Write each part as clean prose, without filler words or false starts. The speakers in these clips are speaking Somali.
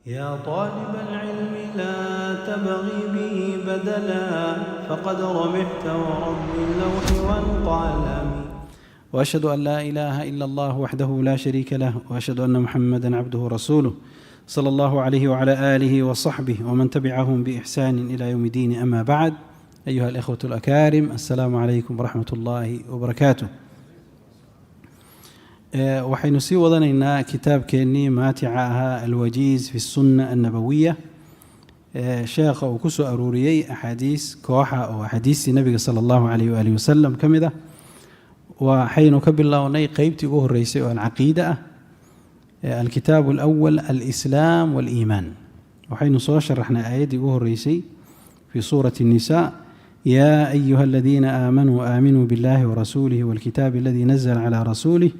يا طالب العلم لا تبغي به بدلا، فقد ربحت ورب اللوح والقلم. واشهد ان لا اله الا الله وحده لا شريك له، واشهد ان محمدا عبده ورسوله، صلى الله عليه وعلى اله وصحبه ومن تبعهم باحسان الى يوم الدين. اما بعد، ايها الاخوه الاكارم، السلام عليكم ورحمه الله وبركاته. Waxaynu sii wadanaynaa kitaabkeennii maatica ahaa، Alwajiiz fi الsunna annabawiya. Sheekha uu ku soo aruuriyey axaadiis kooxa oo axaadiistii Nebiga sala allahu calayh waalihi wasalam ka mid ah. Waxaynu ka bilownay qeybtii ugu horreysay oo alcaqiida ah، alkitaabu alawal، alislaam waaliimaan. Waxaynu soo sharaxnay aayaddii ugu horreysay fii suurati الnisa: يا أيها الذين آمنوا آمنوا بالله ورسوله والكتاب الذي نزل على رسوله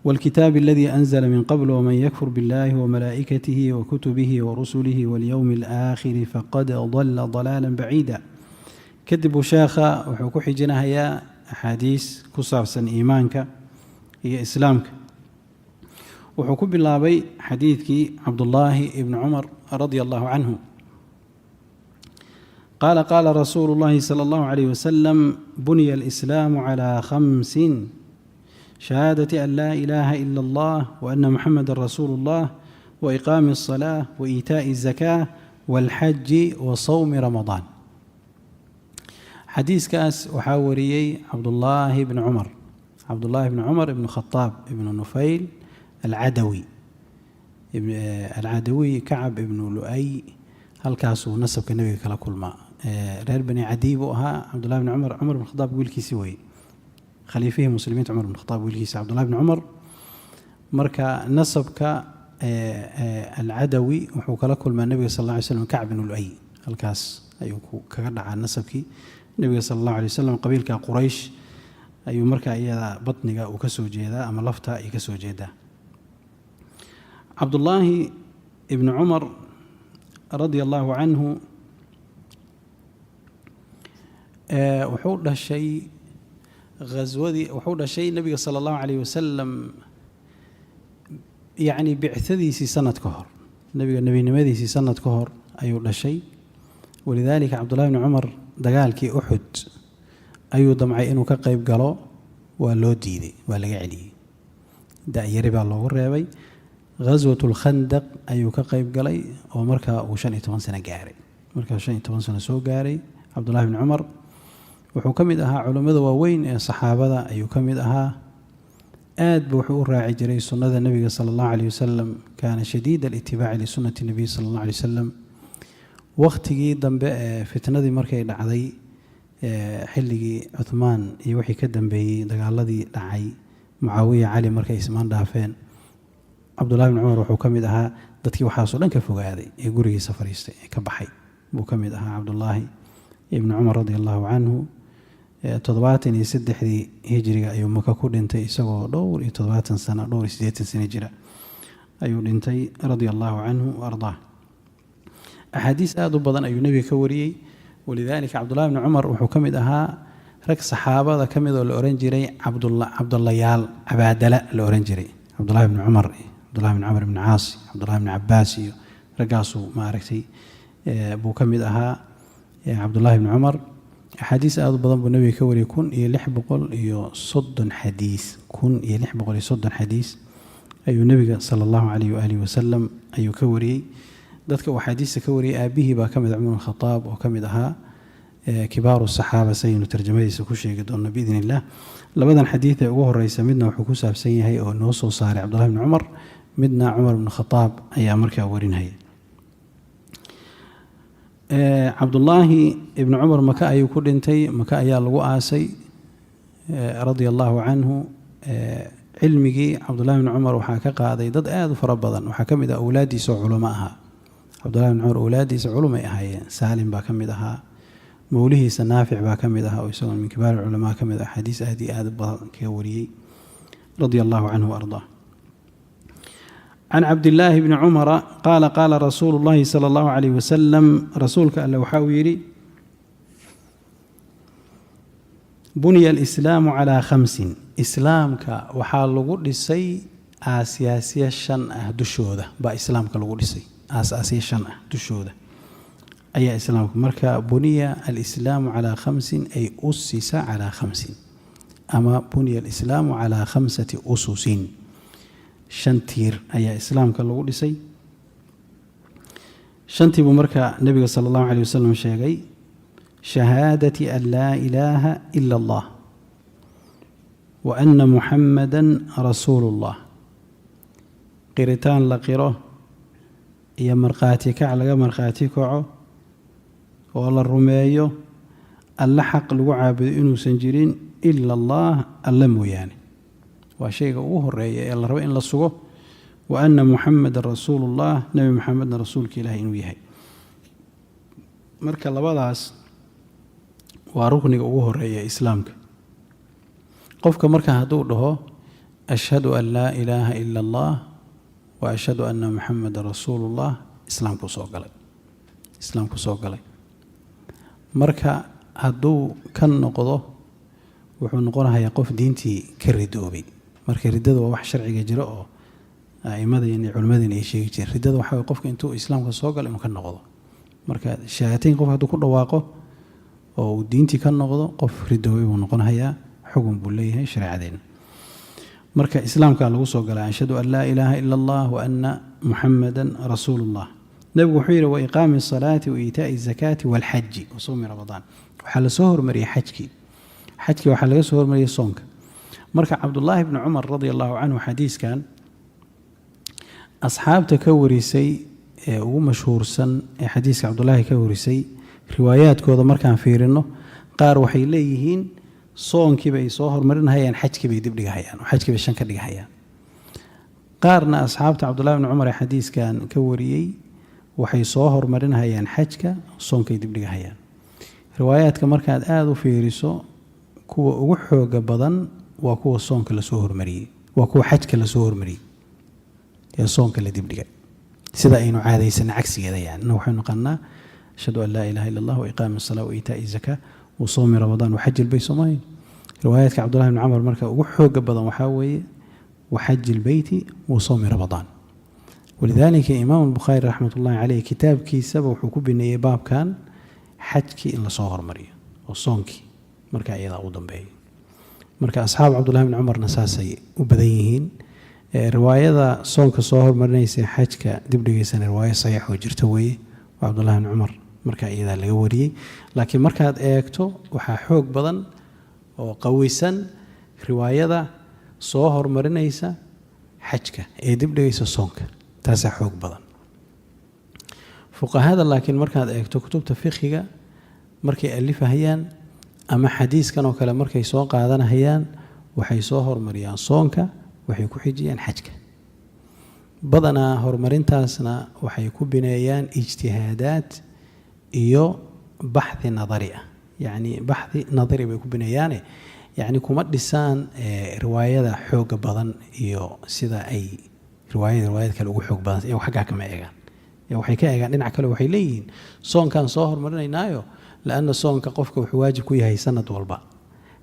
والكتاب الذي أنزل من قبل، ومن يكفر بالله وملائكته وكتبه ورسله واليوم الآخر فقد ضل ضلالا بعيدا. Kadib uu sheekha wuxuu ku xijinahayaa axaadiis ku saabsan iimaanka iyo islaamka. Wuxuu ku bilaabay xadiidkii Cabdullaahi ibni Cumar radia allahu canhu، قال: قال رسول الله صلى الله عليه وسلم: بني الإسلام على خمس: شهادة أن لا إله إلا الله وأن محمدا رسول الله، وإقام الصلاة، وإيتاء الزكاة، والحج، وصوم رمضان. Xadiiskaas waxaa wariyey Cabdullaahi bni Cumar، Cabdullaahi bni Cumar ibnu Khadaab ibnu Nufayl Alcadawi، Alcadawi Kacab ibnu Lu'ay. Halkaasuu nasabka Nebiga kala kulmaa. Reer Bani Cadiy buu ahaa Cabdullahi bni Cumar. Cumar bn Khadaab wiilkiisi weye، khaliifihii muslimiinta Cumar bn Khadaab wiilkiisa Cabdullahi bni Cumar. Marka nasabka Alcadawi wuxuu kala kulmaa Nebiga sal alla alay slam Kacb bnu Lu'ay. Halkaas ayuu kaga dhacaa nasabkii Nebiga sala allahu alay wasalam. Qabiilka Quraysh ayuu markaa iyada batniga uu ka soo jeedaa ama lafta ay ka soo jeedaa. Cabdullaahi ibni Cumar radia allahu canhu wuxuu dhashay ghaswadii, wuxuu dhashay Nebiga sala allahu calayh wasalam, yacni bicadiisii sanad ka hor, Nebiga nebinimadiisii sanad ka hor ayuu dhashay. Walidaalika Cabdullahi bni Cumar dagaalkii Uxud ayuu damcay inuu ka qayb galo. Waa loo diiday, waa laga celiyey, da'yari baa loogu reebay. Ghaswat Lkhandaq ayuu ka qayb galay oo markaa uu 15 sano gaaray. Markaa 15 sano soo gaaray Cabdullahi bni Cumar. Wuxuu ka mid ahaa culummada waaweyn ee saxaabada ayuu ka mid ahaa. Aad ba wuxuu u raaci jiray sunnada Nebiga sala allahu calayh wasalam. Kaana shadiid alitibaaci lisunnati nabiy sala allah alay wasalam. Wakhtigii dambe ee fitnadii markay dhacday, xilligii Cuthmaan iyo wixii ka dambeeyey, dagaaladii dhacay Mucaawiya Cali markay ismaan dhaafeen, Cabdullahi bni Cumar wuxuu ka mid ahaa dadkii waxaasoo dhan ka fogaaday ee gurigiisa fadhiistay ee ka baxay buu ka mid ahaa Cabdullaahi ibni Cumar radia allahu canhu. 73-dii hijriga ayuu Maka ku dhintay, isagoo dhowr iyo 70 sano, dhowr iyo 80 sano jira ayuu dhintay, radia allahu canhu wa ardaah. Axaadiis aada u badan ayuu Nebiga ka wariyey. Walidaalika Cabdullahi bni Cumar wuxuu ka mid ahaa rag saxaabada ka mid oo la ohan jiray Cabdullayaal, Cabaadala la ohan jiray. Cabdullahi bni Cumar, Cabdullahi bni Cumar bni Caas, Cabdullahi bni Cabaas iyo raggaasuu maaragtay buu ka mid ahaa Cabdullahi bni Cumar. Axaadiis aada u badan buu Nebiga ka wariyey. 1630 xadiis, 1630 xadiis ayuu Nebiga sala allahu calayh waalihi wasalam ayuu ka wariyey. Dadka uu axaadiista ka wariyey aabihii baa ka mid, Cumar bn Khadaab, oo ka mid ahaa kibaaru saxaaba, saynu tarjamadiisa ku sheegi doonno biidn illah. Labadan xadiid ee ugu horeysa midna wuxuu ku saabsan yahay oo noo soo saaray Cabdullahi bni Cumar, midna Cumar bn Khadaab ayaa markaa warinaya. Cabdullaahi ibni Cumar Maka ayuu ku dhintay, Maka ayaa lagu aasay, radia allahu canhu. Cilmigii Cabdullahi bni Cumar waxaa ka qaaday dad aada u fara badan. Waxaa ka mid ah awlaaddiisa oo culamo ahaa. Cabdullahi bni Cumar awlaaddiisa culumay ahaayeen. Saalim baa ka mid ahaa, mowlihiisa Naafic baa ka mid ahaa oo isagoo min kibaar culamaa ka mid ah, axaadiis aad iyo aad badan kaga wariyey, radia allahu canhu wa ardaa. Can Cabdillaahi bni Cumara qaala: qaala rasuulu llahi sala allahu calayh wasalam, rasuulka alle waxa uu yidhi: buniya alislaamu calaa khamsin. Islaamka waxaa lagu dhisay Aasyaasyo shan ah dushooda baa Islaamka lagu dhisay. Aasaasyo shan ah dushooda ayaa Islaamka marka buniya alislaamu calaa khamsin, ay usisa calaa khamsin, ama buniya alislaamu calaa khamsati ususin. Shan tiir ayaa Islaamka lagu dhisay. Shantii buu marka Nebiga sala Allahu caleyh wasalam sheegay: shahaadati an laa ilaaha ila Allah wa ana Muxamada rasuulu Llah, qiritaan la qiro iyo markhaati kac laga markhaati kaco oo la rumeeyo Alle xaq lagu caabudo inuusan jirin ila Allah, Alle mooyaane. Waa shayga ugu horeeya ee la rabo in la sugo. Wa ana Muxamedan rasuulullah, Nebi Muxamedna rasuulka Ilahi inuu yahay. Marka labadaas waa rukniga ugu horeeya ee Islaamka. Qofka marka hadduu dhaho "ashhadu an laa ilaaha ila Allah wa ashhadu anna Muxamedan rasuulullah", Islaamkuu soo galay, Islaamkuu soo galay. Marka hadduu ka noqdo, wuxuu noqonayaa qof diintii ka ridoobay. Marka riddada waa wax sharciga jiro oo a'imadeen iyo culimmadeen ay sheegi jireen. Riddada waxaa way qofka intuu Islaamka soo galo inuu ka noqdo. Marka shahaatayn qofka hadduu ku dhawaaqo oo uu diintii ka noqdo, qof ridoobay buu noqonayaa, xugun buu leeyahay shareecadeena. Marka Islaamka lagu soo galaa ashhadu an laa ilaaha ila Allah wa anna Muxamadan rasuulullah. Nebigu wuxuu yidhi: wa iqaami asalaati wa iitaa'i azakaati walxaji wa sawmi Ramadaan. Waxaa lasoo hormariyey xajkii, xajkii waxaa laga soo hormariyey soonka. Marka Cabdullaahi bni Cumar radia Allahu canhu, xadiiskan asxaabta ka warisay ee ugu mashhuursan ee xadiiska Cabdullaahi ka warisay, riwaayaadkooda markaan fiirino, qaar waxay leeyihiin soonkii bay soo hormarinahayaan, xajkii bay dib dhigahayaan oo xajkii bay shan ka dhigahayaan. Qaarna asxaabta Cabdullahi bni Cumar ee xadiiskan ka wariyey waxay soo hormarinahayaan xajka, soonkay dib dhigahayaan. Riwaayaadka markaad aada u fiiriso, kuwa ugu xooga badan waa kuwa soonka lasoo hormariyey, waa kuwa xajka lasoo hormariyey ee soonka la dibdhigay, sida aynu caadaysana cagsigeeda. Yani innagu waxaynu naqanaa ashhadu an laa ilaha ila Allah wa iqaami asalaa wa iitaa'i zakaa wa soomi Ramadaan wa xaji lbeyt, soomahayn? Riwaayaadka Cabdullahi bni Cumar marka ugu xooga badan waxaa weeye wa xaji lbeyti wa soomi Ramadaan. Walidaalika Imaam Albukhaari raxmat ullahi caleyh kitaabkiisaba wuxuu ku bineeyey baabkan xajkii in lasoo hormariyo oo soonkii marka iyadaa u dambeeyo. Marka asxaab Cabdullahi bni Cumarna saasay u badan yihiin. Riwaayada soonka soo hormarinaysa xajka dibdhigaysana riwaayo saxiix oo jirta weeye oo Cabdullahi bni Cumar marka iyadaa laga wariyey. Laakiin markaad eegto, waxaa xoog badan oo qawisan riwaayada soo hormarinaysa xajka ee dibdhigaysa soonka, taasaa xoog badan. Fuqahada laakiin markaad eegto kutubta fiqiga markay alifahayaan ama xadiiskan oo kale markay soo qaadanahayaan, waxay soo hormariyaan soonka, waxay ku xijiyaan xajka. Badanaa horumarintaasna waxay ku bineeyaan ijtihaadaad iyo baxthi nadari ah. Yacni baxthi nadari bay ku bineeyaane, yacni kuma dhisaan riwaayada xooga badan iyo sida ay riwaayada riwaayad kale ugu xoog badan. Iyago xaggaa kama eegaan, waxay ka eegaan dhinac kale. Waxay leeyihiin soonkaan soo hormarinaynaayo, laanna soonka qofka wuxuu waajib ku yahay sanad walba,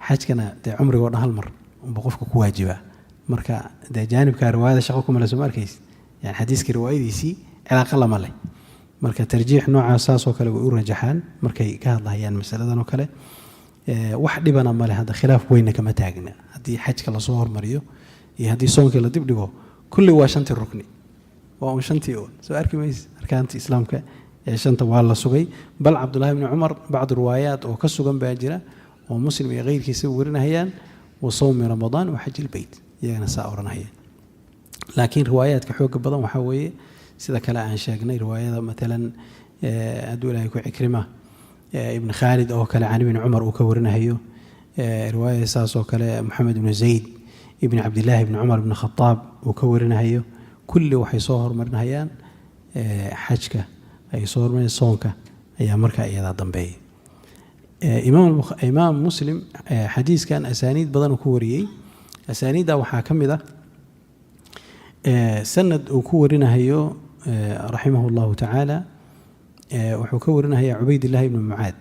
xajkana dee cumrigoo dhan hal mar unba qofka ku waajibaa. Marka dee jaanibka riwaayada shaqo kuma le, soo ma arkays? Yani xadiiska riwaayadiisii cilaaqa lama leh. Marka tarjiix noocaas saasoo kale way u rajaxaan markay ka hadlahayaan masaladan oo kale. Wax dhibana male, hadda khilaaf weynna kama taagna. Haddii xajka lasoo hormariyo iyo haddii soonkii la dibdhigo, kulli waa shantii rukni, waa un shantii uun, soo arki mayse? Arkaanta Islaamka ee shanta waa la sugay. Bal Cabdullahi bni Cumar bacdu riwaayaat oo ka sugan baa jira oo Muslim iyo keyrkiisa warinahayaan, wa sawmi Ramadaan wa xaji ilbeyt, iyagana saa odhanahayaan. Laakiin riwaayaadka xooga badan waxaa weeye sida kale aan sheegnay, riwaayada maalan hadduu Ilaahay ku Cikrima ibn Khaalid oo kale can Ibni Cumar uu ka warinahayo, riwaayada saas oo kale Moxamed ibnu Zayd ibni Cabdillaahi ibni Cumar ibni Khataab uu ka warinahayo, kulli waxay soo hormarinayaan xajka ay soo hormarinayaan, soonka ayaa markaa iyadaa dambeeyay. Imaam Muslim xadiiskan asaaniid badan uu ku wariyey. Asaaniidda waxaa ka mid ah sanad uu ku warinahayo raximahu Llahu tacaala, wuxuu ka warinahaya Cubaydillahi ibni Mucaad,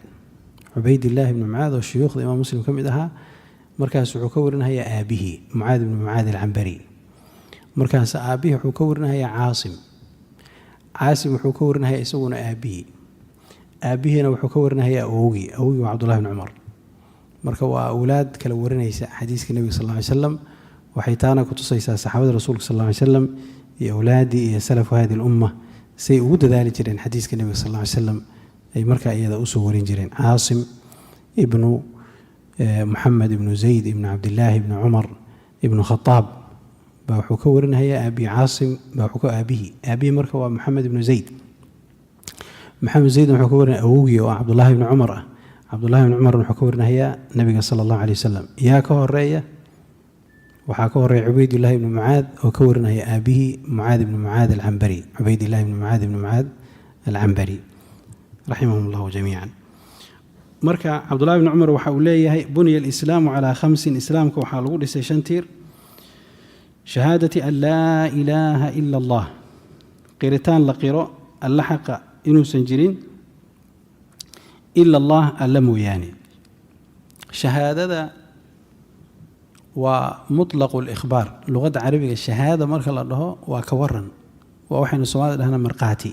Cubaydillahi ibni Mucaad oo shuyuukhda Imaam Muslim ka mid ahaa. Markaas wuxuu ka warinahayaa aabihii, Mucaad ibni Mucaad Alcambari. Markaas aabbihii wuxuu ka warinahayaa Caasim, Caasim wuxuu ka warinahayaa isaguna aabbihii, aabbihiina wuxuu ka warinahayaa awowgii, awowgii waa Cabdullahi bni Cumar. Marka waa awlaad kala warinaysa xadiiska nebiga sal alla alay slam. Waxay taana ku tusaysaa saxaabada rasuulka sal alla alay slam iyo awlaaddii iyo salafu hadi lumma say ugu dadaali jireen xadiiska nebiga sal alla alay slam, ay markaa iyada usoo warin jireen. Caasim ibnu Muxamed ibnu Zayd ibnu Cabdillaahi ibnu Cumar ibnu Khataab baa wuxuu ka warinahayaa aabihi. Caasim baa wuxuu ka aabihii, aabihii marka waa Maxamed ibnu Zayd. Maxamed Zayd wuxuu ka warinaya awowgii oo ah Cabdullaahi ibnu Cumar ah. Cabdullahi ibnu Cumar wuxuu ka warinahayaa nabiga sala allahu alay wasalam. Yaa ka horeeya? Waxaa ka horeeya Cubaydullahi ibnu Mucaad oo ka warinaya aabihii Mucaad ibnu Mucaad Alcambari, Cubaydillahi ibnu Mucaad ibnu Mucaad Alcambari, raximahum allahu jamiican. Marka Cabdullahi ibni Cumar waxa uu leeyahay: "Buniya alislaamu calaa khamsin." Islaamka waxaa lagu dhisay shan tiir. Shahaadati an laa ilaaha ila Allah, qiritaan la qiro alla xaqa inuusan jirin ila Allah, alla mooyaane. Shahaadada waa mutlaqu likhbaar. Luqadda carabiga shahaada marka la dhaho waa ka waran, waa waxaynu Soomaalida dhahnaa markhaati.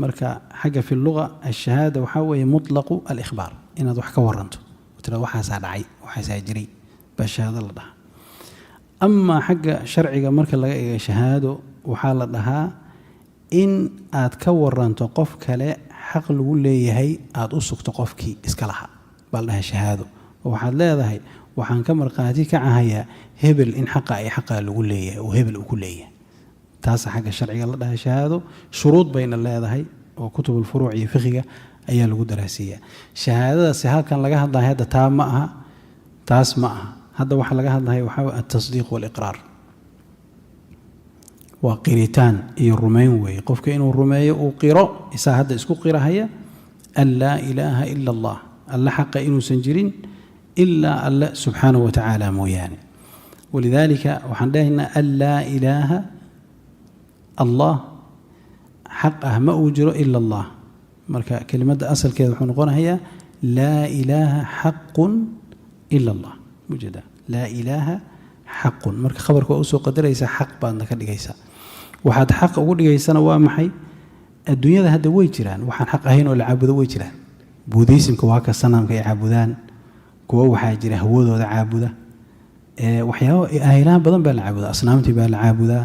Marka xagga fi luga ashahaada waxaa weeye mutlaqu alikhbaar, inaad wax ka waranto oo tirada waxaasaa dhacay, waxaasaa jiray baa shahaado la dhahaa. Amaa xagga sharciga marka laga eego, shahaado waxaa la dhahaa in aad ka waranto qof kale xaq lagu leeyahay, aada u sugto qofkii iska lahaa baa la dhahaa shahaado. Oo waxaad leedahay: waxaan ka markhaati kacahayaa hebel in xaqa ay xaqaa lagu leeyahay oo hebel uu ku leeyahay. Taasa xagga sharciga la dhahaa shahaado. Shuruud bayna leedahay oo kutubulfuruuc iyo fiqiga ayaa lagu daraasiiyaa. Shahaadadaasi halkan laga hadlahay hadda taa ma aha, taas ma aha. Hadda waxaa laga hadlaya waxaa wey altasdiiq waaliqraar, waa qiritaan iyo rumayn weeye. Qofka inuu rumeeyo, uu qiro, isaa hadda isku qirahaya an laa ilaaha ila Allah, alle xaqa inuusan jirin ilaa alle subxaanahu wa tacaala mooyaane. Walidaalika waxaan dhahaynaa an laa ilaaha, Allah xaq ah ma uu jiro ila Allah. Marka kelimadda asalkeeda wuxuu noqonayaa laa ilaaha xaqun ila Allah, mujeeda laa ilaaha xaqun. Marka khabarka waa usoo qadaraysaa, xaq baadna ka dhigaysaa. Waxaad xaq ugu dhigaysana waa maxay? Adduunyada hadda way jiraan waxaan xaq ahayn oo la caabudo, way jiraan. Buudhiisimka waa ka sanamka ay caabudaan, kuwo waxaa jira hawadooda caabuda, waxyaabo aahilaan badan baa la caabudaa, asnaamtii baa la caabudaa,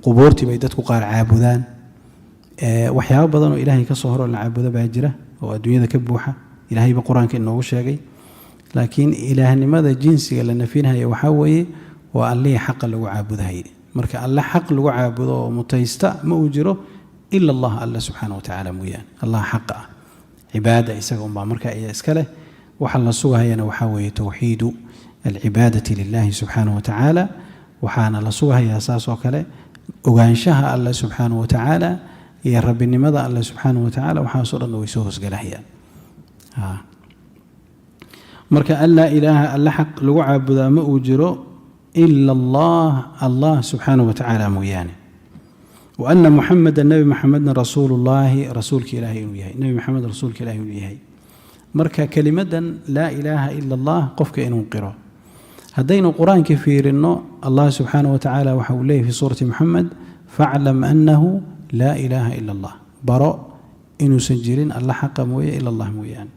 qubuurtii bay dadku qaar caabudaan, waxyaabo badan oo Ilaahay ka soo horoo la caabudo baa jira oo adduunyada ka buuxa. Ilaahayba Qur-aanka inoogu sheegay. Laakiin ilaahnimada jinsiga la nafinhayo waxaa weeye waa allihii xaqa lagu caabudahayay. Marka alle xaq lagu caabudo oo mutaysta ma uu jiro ila Allah, alle subxaana wa tacaala mooyaane. Allah xaqa ah cibaada isaga unbaa marka iya iska leh. Waxa la sugahayana waxaa weeye towxiidu alcibaadati lilahi subxaana wa tacaala. Waxaana la sugahayaa saas oo kale ogaanshaha alle subxaana wa tacaala iyo rabbinimada alle subxaana wa tacaala. Waxaasoo dhan way soo hoosgalahayaan. Marka an laa ilaaha, alle xaq lagu caabudaa ma uu jiro ila Allah, Allah subxaana wa tacaala mooyaane. Wa ana Muxameda, nebi Maxamedna, rasuulullaahi, rasuulka Ilaahay inuu yahay, nebi Maxamed rasuulka Ilahay inuu yahay. Marka kelimadan laa ilaaha ila Allah qofka inuu qiro, haddaynu Qur-aanka fiirinno, Allah subxaana wa tacaala waxa uu leeyahy fi suurati Moxamed: "Faclam annahu laa ilaaha ila Allah." Baro inuusan jirin alla xaqa mooye ila Allah mooyaane.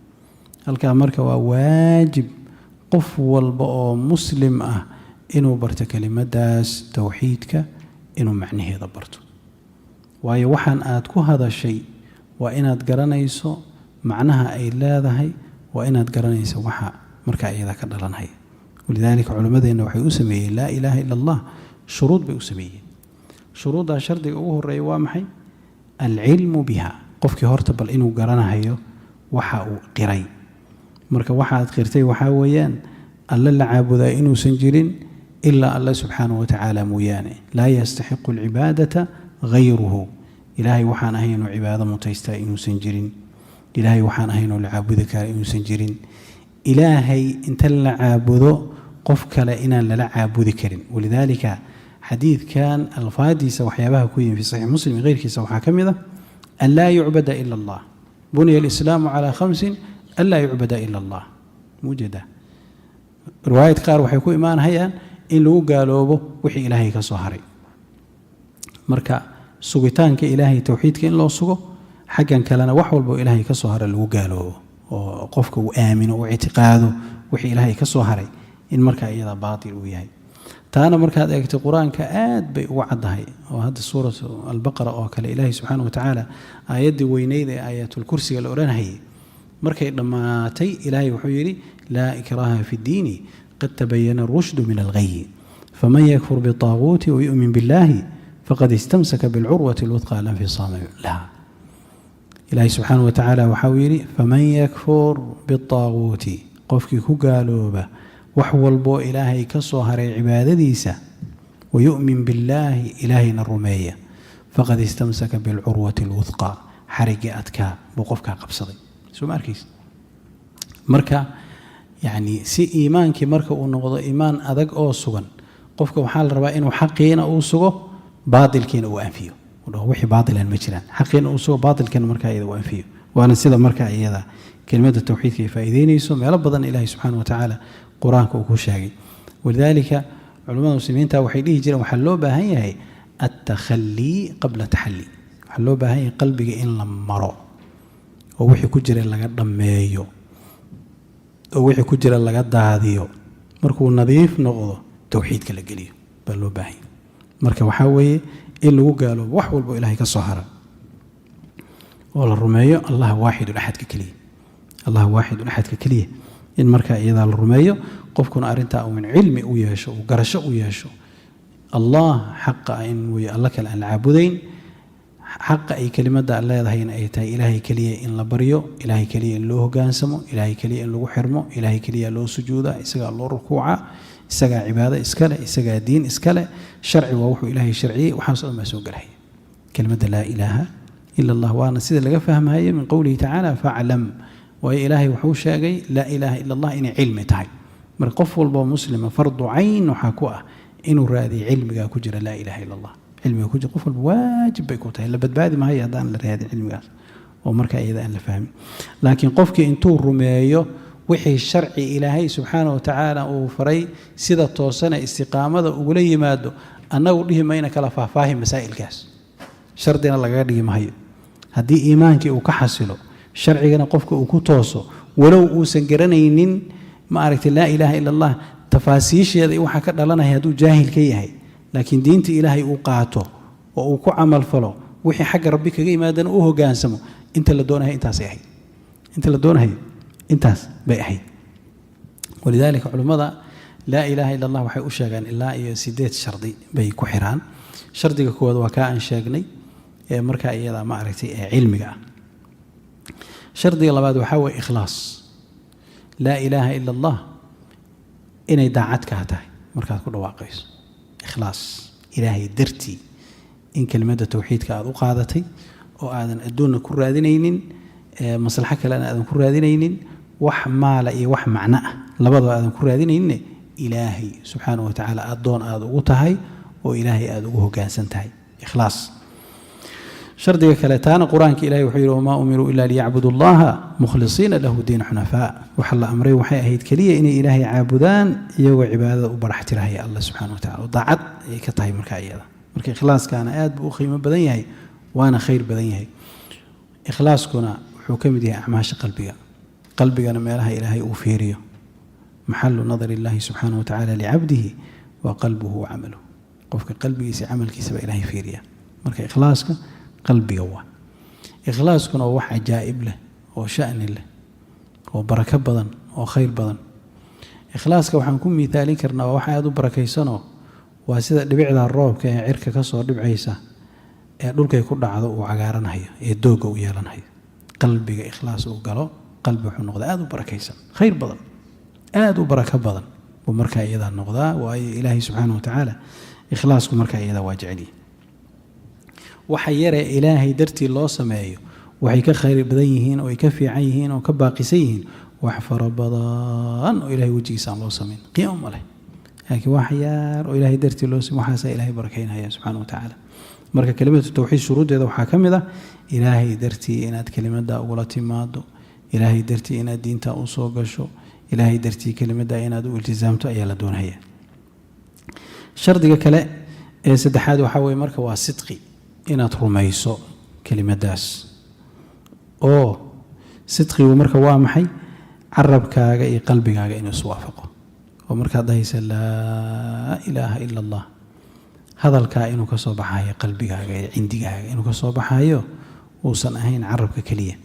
Halkaa marka waa waajib qof walba oo muslim ah inuu barto kelimadaas towxiidka, inuu macnaheeda barto. Waayo waxaan aad ku hadashay waa inaad garanayso macnaha ay leedahay, waa inaad garanayso waxa marka iyada ka dhalanaya. Walidaalika culimmadeenna waxay u sameeyeen laa ilaaha ila Allah shuruud bay u sameeyeen. Shuruuddaa shardiga ugu horeeya waa maxay? Alcilmu biha, qofkii horta bal inuu garanahayo waxa uu qiray. Marka waxa aad qirtay waxaa weeyaan alle la caabudaa inuusan jirin ilaa alle subxaanahu wa tacaala mooyaane. Laa yastaxiqu alcibaadata hayruhu. Ilaahay waxaan ahayn inuu cibaado mutaystaa inuusan jirin, Ilaahay waxaan ahayn oo la caabudi kara inuusan jirin, Ilaahay inta la caabudo qof kale inaan lala caabudi karin. Walidaalika xadiidkan alfaadiisa waxyaabaha ku yimi fi Saxiix Muslim iyo keyrkiisa waxaa ka mid ah an laa yucbada ila Allah. "Buniya alislaamu calaa khamsin, an laa yucbada ila Allah." Mujeeda riwaayad qaar waxay ku imaanahayaan In lagu gaaloobo wixii Ilaahay ka soo haray. Marka sugitaanka Ilaahay towxiidka in loo sugo, xaggan kalena wax walbo Ilaahay ka soo haray lagu gaaloobo, oo qofka uu aamino, uu ictiqaado wixii Ilaahay ka soo haray in markaa iyada baatil uu yahay. Taana markaad eegtay, Qur-aanka aad bay ugu caddahay, oo hadda Suuratu Albaqara oo kale, Ilaahay subxaana watacaala aayaddii weyneyd ee Aayatulkursiga la odhanhayay markay dhammaatay, Ilaahay wuxuu yidhi: "Laa ikraaha fi ddiini, qad tabayana arushdu min alghayi, faman yakfur bitaaguuti wayu'min biاllahi faqad istamsaka bilcurwati alwuthqa la infisaama laha." Ilaahay subxaana wa tacaala waxa uu yidhi: "Faman yakfur bitaaguuti", qofkii ku gaalooba wax walboo Ilaahay ka soo haray cibaadadiisa, "wayu'min billaahi", Ilaahayna rumeeya, "faqad istamsaka bilcurwati alwuthqa", xariggii adkaa buu qofkaa qabsaday. Soo ma arkaysa? Marka yacni si iimaankii marka uu noqdo iimaan adag oo sugan, qofka waxaa la rabaa inuu xaqiina uu sugo, baatilkiina uu anfiyo, uu dhaho wixii baatilan ma jiraan. Xaqiina uu sugo, baatilkiina markaa iyada uu anfiyo. Waana sida marka iyada kelimada towxiidka ay faa'iideynayso. Meelo badan Ilaahay subxaana wa tacaala Qur-aanka uu ku sheegay. Walidaalika culimmada muslimiinta waxay dhihi jireen: waxaa loo baahan yahay altakhalii qabla taxalli. Waxaa loo baahan yahay qalbiga in la maro oo wixii ku jira laga dhammeeyo oo wixii ku jira laga daadiyo. Markuu nadiif noqdo, towxiidka la geliyo baa loo baahan yahay. Marka waxaa weeye in lagu gaaloobo wax walbo Ilaahay ka soo hara oo la rumeeyo Allah waaxidun axadka keliya, Allah waaxidun axadka keliya in marka iyadaa la rumeeyo. Qofkuna arrintaa uu cilmi u yeesho, uu garasho u yeesho Allah xaqa ah in wey alla kale aan la caabudayn, xaqa ay kelimadda leedahayna ay tahay Ilaahay keliya in la baryo, Ilaahay keliya in loo hogaansamo, Ilaahay keliya in lagu xirmo, Ilaahay keliya loo sujuudaa, isagaa loo rukuucaa, isagaa cibaado iskale, isagaa diin iskale, sharci waa wuxuu Ilaahay sharciyey. Waxaas dhan baa soo gelaya kelimadda laa ilaaha ila Allah, waana sida laga fahmayo min qowlihi tacaala "faclam". Waayo Ilaahay wuxuu sheegay laa ilaaha ila Allah inay cilmi tahay. Marka qof walboo muslima fardu cayn waxaa ku ah inuu raadiyo cilmigaa ku jira laa ilaaha ila Allah. Cilmiga ku jira qof walba waajib bay ku tahay. La badbaadi maayo haddaan la raadin cilmigaas oo marka iyada aan la fahmin. Laakiin qofkii intuu rumeeyo wixii sharci Ilaahay subxaana wa tacaala uu faray, sida toosana istiqaamada ugula yimaado, annagu dhihi mayna kala faahfaahi masaa'ilkaas, shardina lagaga dhigi mahayo. Haddii iimaankii uu ka xasilo, sharcigana qofka uu ku tooso, walow uusan garanaynin, ma aragtay, laa ilaaha ila Allah tafaasiisheeda iyo waxaa ka dhalanaya hadduu jaahil ka yahay, laakiin diinta Ilaahay uu qaato oo uu ku camal falo, wixii xagga Rabbi kaga yimaadana uu hogaansamo, inta la doonahay intaasay ahayd. Inta la doonahay intaas bay ahayd. Walidaalika culimmada laa ilaaha ila Allah waxay u sheegaan ilaa iyo 8 shardi bay ku xiraan. Shardiga koowaad waa kaa aan sheegnay ee markaa iyada, ma aragtay, ee cilmiga ah. Shardiga labaad waxaa weeye ikhlaas, laa ilaaha ila Allah inay daacad kaa tahay markaad ku dhawaaqayso, ikhlaas, Ilaahay dartii in kelimadda towxiidka aad u qaadatay oo aadan adduunna ku raadinaynin, maslaxo kalena aadan ku raadinaynin, wax maala iyo wax macno ah labadaba aadan ku raadinaynin, Ilaahay subxaanahu wa tacaala addoon aada ugu tahay oo Ilaahay aada ugu hoggaansan tahay, ikhlaas. Shardiga kale, taana Qur-aanka Ilahay wuxuu yidhi: "Wamaa umiruu ilaa liyacbudu allaha mukhlisiina lahu diin xunafaa". Waxa la amray waxay ahayd keliya inay Ilaahay caabudaan iyagoo cibaadada u barax tirahaya Allah subxana wa tacala, oo daacad ayay ka tahay markaa iyada. Marka ikhlaaskaana aad buu u qiimo badan yahay, waana khayr badan yahay. Ikhlaaskuna wuxuu ka mid yahay acmaasha qalbiga. Qalbigana meelaha Ilaahay uu fiiriyo, maxalu nadar illahi subxaanahu wa tacaala licabdihi waa qalbuhu wa camaluhu. Qofka qalbigiisa, camalkiisa baa Ilaahay fiiriya. Marka ikhlaaska qalbiga waa ikhlaaskuna waa wax cajaa'ib leh oo sha'ni leh oo barako badan oo khayr badan. Ikhlaaska waxaan ku miithaalin karnaa waa wax aada u barakaysanoo waa sida dhibicda roobka ee cirka ka soo dhibcaysa ee dhulkay ku dhacdo uu cagaaranhayo ee doogga u yeelanhayo. Qalbiga ikhlaas uu galo, qalbi wuxuu noqdaa aada u barakaysan, khayr badan, aada u barako badan buu markaa iyadaa noqdaa. Waayo Ilaahay subxaana wa tacaala ikhlaasku markaa iyadaa waa jeceliye. Waxa yaree Ilaahay dartii loo sameeyo waxay ka khayr badan yihiin oo ay ka fiican yihiin oo ka baaqisan yihiin wax fara badan oo Ilahay wejigiisa aan loo samayn. Qiimo ma leh, laakiin wax yar oo Ilaahay dartii loo samey, waxaasaa Ilaahay barakaynaya subxaana wa tacaala. Marka kelimatu tawxiid shuruuddeeda waxaa ka mid ah Ilaahay dartii inaad kelimadda ugula timaado, Ilaahay dartii inaad diinta u soo gasho, Ilaahay dartii kelimadda inaad u iltisaamto ayaa la doonaya. Shardiga kale ee saddexaad waxaa weeye marka waa sidqi, inaad rumayso kelimadaas. Oo sidqigu marka waa maxay? Carabkaaga iyo qalbigaaga inuu iswaafaqo, oo markaad dhahaysa laa ilaaha ila Allah, hadalkaa inuu ka soo baxayo qalbigaaga iyo cindigaaga inuu ka soo baxayo, uusan ahayn carabka keliya.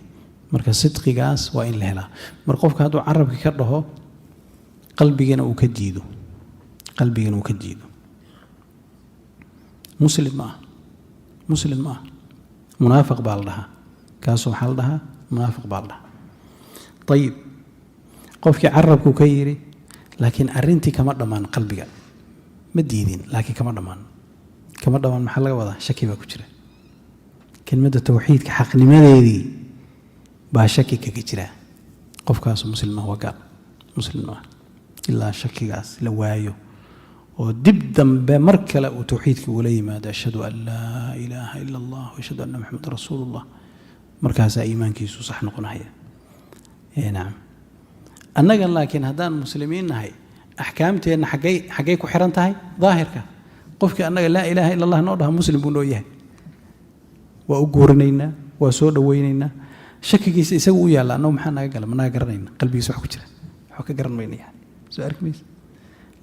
Marka sidqigaas waa in la helaa. Mar qofka hadduu carabka ka dhaho, qalbigana uu ka diido, qalbigana uu ka diido, muslim ma ah, muslim ma ah, munaafiq baa la dhahaa kaasoo. Waxaa la dhahaa munaafiq baa la dhahaa. Ayib, qofkii carabku ka yidhi, laakiin arrintii kama dhammaan, qalbiga ma diidin laakiin kama dhammaan, kama dhammaan. Maxaa laga wadaa? Shaki baa ku jira. Kelmadda tawxiidka xaqnimadeedii baa shaki kaga jira. Qofkaasu muslim ah, waa gaal, muslim ah, ilaa shakigaas la waayo oo dib dambe mar kale uu tawxiidka ula yimaado, ashhadu an laa ilaaha ila Allah, ashhadu anna maxamedan rasuulullah. Markaasaa iimaankiisu sax noqonaya. Nacam, annagan laakiin haddaan muslimiin nahay, axkaamteenna xaggay ku xiran tahay? Daahirka. Qofkii annaga laa ilaaha ila Allah noo dhaha, muslim buu noo yahay, waa u guurinaynaa, waa soo dhowaynaynaa. Shakigiisa isagu u yaalla, annagu maxaa naga gala? Ma naga garanayna qalbigiisa wax ku jira? Waxba ka garan mayna yani, soo arki maysa.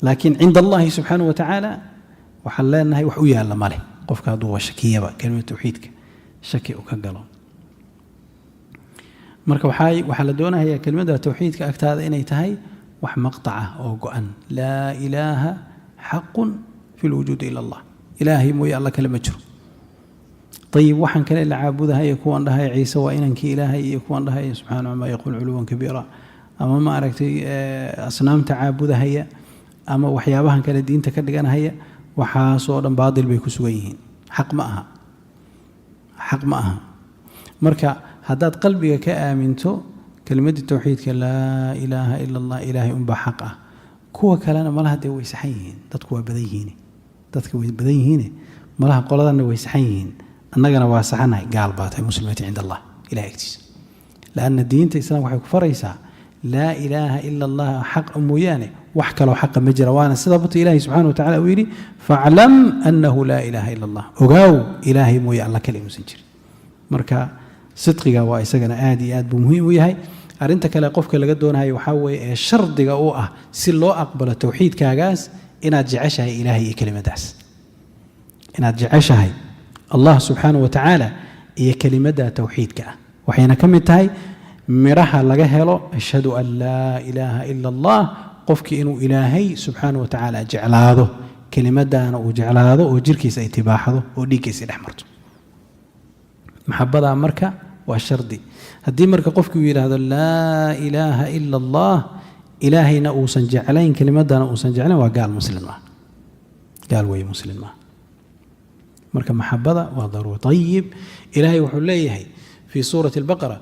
Laakiin cinda Allahi subxaanahu wa tacaala waxaan leenahay wax u yaalla ma leh qofka hadduu shakiyaba, kelimada tawxiidka shaki uu ka galo. Marka waxaa la doonayaa kelimada tawxiidka agtaada inay tahay wax maqtaca oo go-an. Laa ilaaha xaqun fi lwujuudi ila Allah, ilaahay mooye alla kale ma jiro. Ayib, waxaan kale la caabudahaya, kuwan dhahay Ciise waa inankii Ilaahay, iyo kuwan dhahay subxaana camaa yaquul culuwan kabiira, ama ma aragtay asnaamta caabudahaya, ama waxyaabahan kale diinta ka dhiganahaya, waxaasoo dhan baadil bay ku sugan yihiin, xaq ma aha, xaq ma aha. Marka haddaad qalbiga ka aaminto kelimaddii tawxiidka, laa ilaaha ila Allah, ilaahay unbaa xaq ah, kuwa kalena malaha dee way saxan yihiin, dadku waa badan yihiine, dadka way badan yihiine, malaha qoladanna way saxan yihiin, annagana waa saxanahay, gaal baa tahay, muslimati cinda Allah, ilahay agtiisa. Laanna diinta islaamka waxay ku faraysaa laa ilaaha ila Allah xaq mooyaane wax kaloo xaqa ma jira. Waana sida bata ilaahay subxana wa tacala uu yidhi: faclam annahu laa ilaaha ila Allah, ogaaw ilaahay mooye alla kale inuusan jirin. Marka sidqiga waa isagana aad iyo aad buu muhiim u yahay. Arrinta kale qofka laga doonayo waxaa weeye ee shardiga u ah si loo aqbalo towxiidkaagaas, inaad jeceshahay ilaahay iyo kelimadaas, inaad jeceshahay Allah subxaana wa tacaala iyo kelimadda towxiidka ah. Waxayna ka mid tahay midhaha laga helo ashhadu an laa ilaaha ila Allah, qofkii inuu ilaahay subxaana wa tacaala jeclaado, kelimaddaana uu jeclaado, oo jirkiisa ay tibaaxdo oo dhiiggiisa dhex marto. Maxabadaa marka waa shardi. Haddii marka qofkii uu yidhaahdo laa ilaaha ila Allah, ilaahayna uusan jeclayn, kelimadana uusan jeclayn, waa gaal, muslim ah, gaal weeye, muslim ah. Marka maxabada waa daruuri. Ayib, ilaahay wuxuu leeyahay fii suurati Albaqara: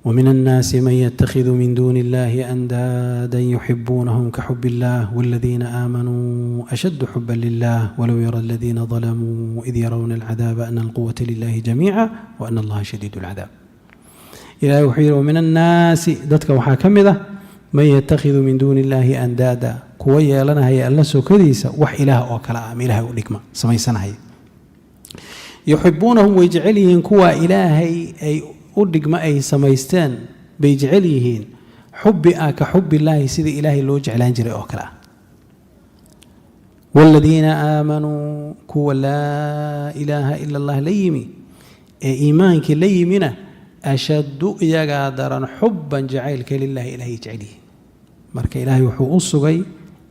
ومن الناس من يتخذ من دون الله أندادا يحبونهم كحب الله والذين آمنوا أشد حبا لله ولو يرى الذين ظلموا إذ يرون العذاب أن القوة لله جميعا وأن الله شديد العذاب. إلهي wuxuu yidhi: ومن الناس, dadka waxaa ka mid ah, من يتخذ من دون الله أندادا, kuwa yeelanahaya alla sokadiisa wax ilaah oo kale ah ama ilaahay u dhigma samaysanahaya. يحبونهم, way jecel yihiin kuwa ilaahay ay u dhigma ay samaysteen bay jecel yihiin, xubbi ah كحب الله, sidii ilaahay loo jeclaan jiray oo kale ah. والذين آمنوا, kuwa laa ilaaha ila Allah la yimi ee iimaankii la yimina, أشد, iyagaa daran, حبا, jacaylka, لله, ilaahay jecel yihiin. Marka ilaahay wuxuu u sugay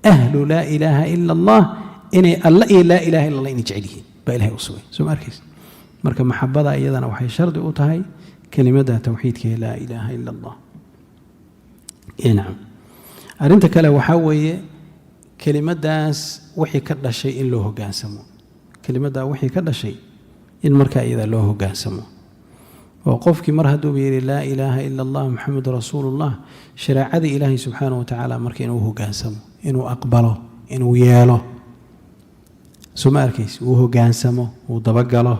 ahlu laa ilaaha ila Allah inay alla iyo laa ilaha illa Allah inay jecel yihiin baa ilahay u sugay, soo ma arkaysa? Marka maxabada iyadana waxay shardi u tahay kelimada towxiidka ee laa ilaaha ila Allah. Nacam, arrinta kale waxaa weeye kelimadaas wixii ka dhashay in loo hoggaansamo, kelimaddaa wixii ka dhashay in markaa iyada loo hoggaansamo, oo qofkii mar hadduuba yidhi laa ilaaha ila Allah maxamed rasuulullah, shareecadii ilaahay subxaana wa tacaala marka inuu hoggaansamo, inuu aqbalo, inuu yeelo, soo ma arkaysa, uu hoggaansamo, uu dabagalo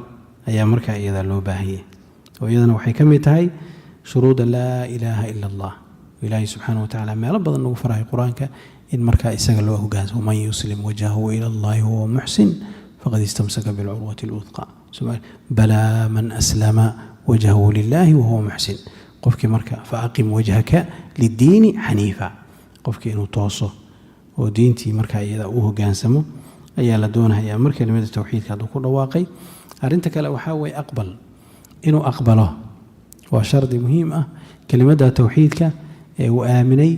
ayaa markaa iyada loo baahanyay. Oo iyadana waxay ka mid tahay shuruuda laa ilaaha ila Allah. Ilaahay subxaana wa tacaala meelo badan nagu farahay qur-aanka: In markaa isaga loo hogaansamo, man yuslim wajhahu ila Allahi huwa muxsin faqad istamsaka bilcurwati alwuthqa. Balaa man aslama wajhahu lilahi wahuwa muxsin. Qofkii marka faaqim wajhaka liddiini xaniifa, qofkii inuu tooso oo diintii markaa iyada u hogaansamo ayaa la doonayaa mar kelimada towxiidka hadduu ku dhawaaqay. Arrinta kale waxaa weeye aqbal, inuu aqbalo waa shardi muhiim ah. Kelimadda towxiidka ee uu aaminay,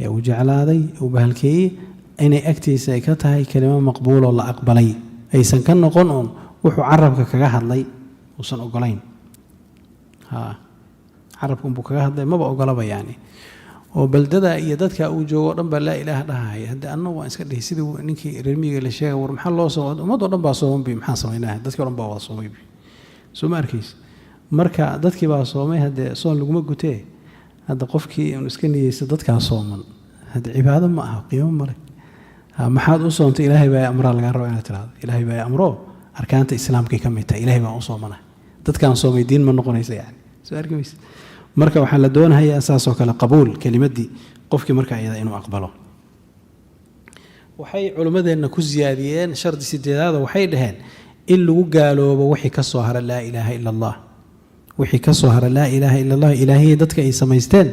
ee uu jeclaaday, ee uu bahalkeeyey, inay agtiisa ay ka tahay kelimo maqbuuloo la aqbalay, aysan ka noqon uun wuxuu carabka kaga hadlay uusan ogolayn. Ha, carabka unbuu kaga hadlay, maba ogolaba yani, oo beldada iyo dadka uu joogo o dhan baa laa ilaaha dhahaya, hadde anna waan iska dhihi, sidii ninkii reer miyiga la sheegay: "War maxaa loo soo, ummadoo dhan baa sooman bi, maxaan samaynaa? Dadkii o dhan baa wada soomay bi." Soo ma arkaysa? Marka dadkii baa soomay, haddee soon laguma gutee. Hadda qofkii inuu iska niyeysto dadkaa sooman, hadde cibaado ma aha, qiimo male. Maxaad u soontay? "Ilaahay baa amraa" lagaa raba inaad tirahdo. "Ilaahay baa amro, arkaanta islaamkay ka mid tahay, ilaahay baan u soomana, dadkaan soomay diin ma noqonaysa." Yani soo arki maysa. Marka waxaa la doonayaa saasoo kale qabuul kelimaddii qofkii marka iyada inuu aqbalo. Waxay culimmadeenna ku siyaadiyeen shardi sideedaada. Waxay dhaheen in lagu gaaloobo wixii ka soo hara laa ilaaha ila Allah, wixii ka soo hara laa ilaaha ila Allah, ilaahiyii dadka ay samaysteen,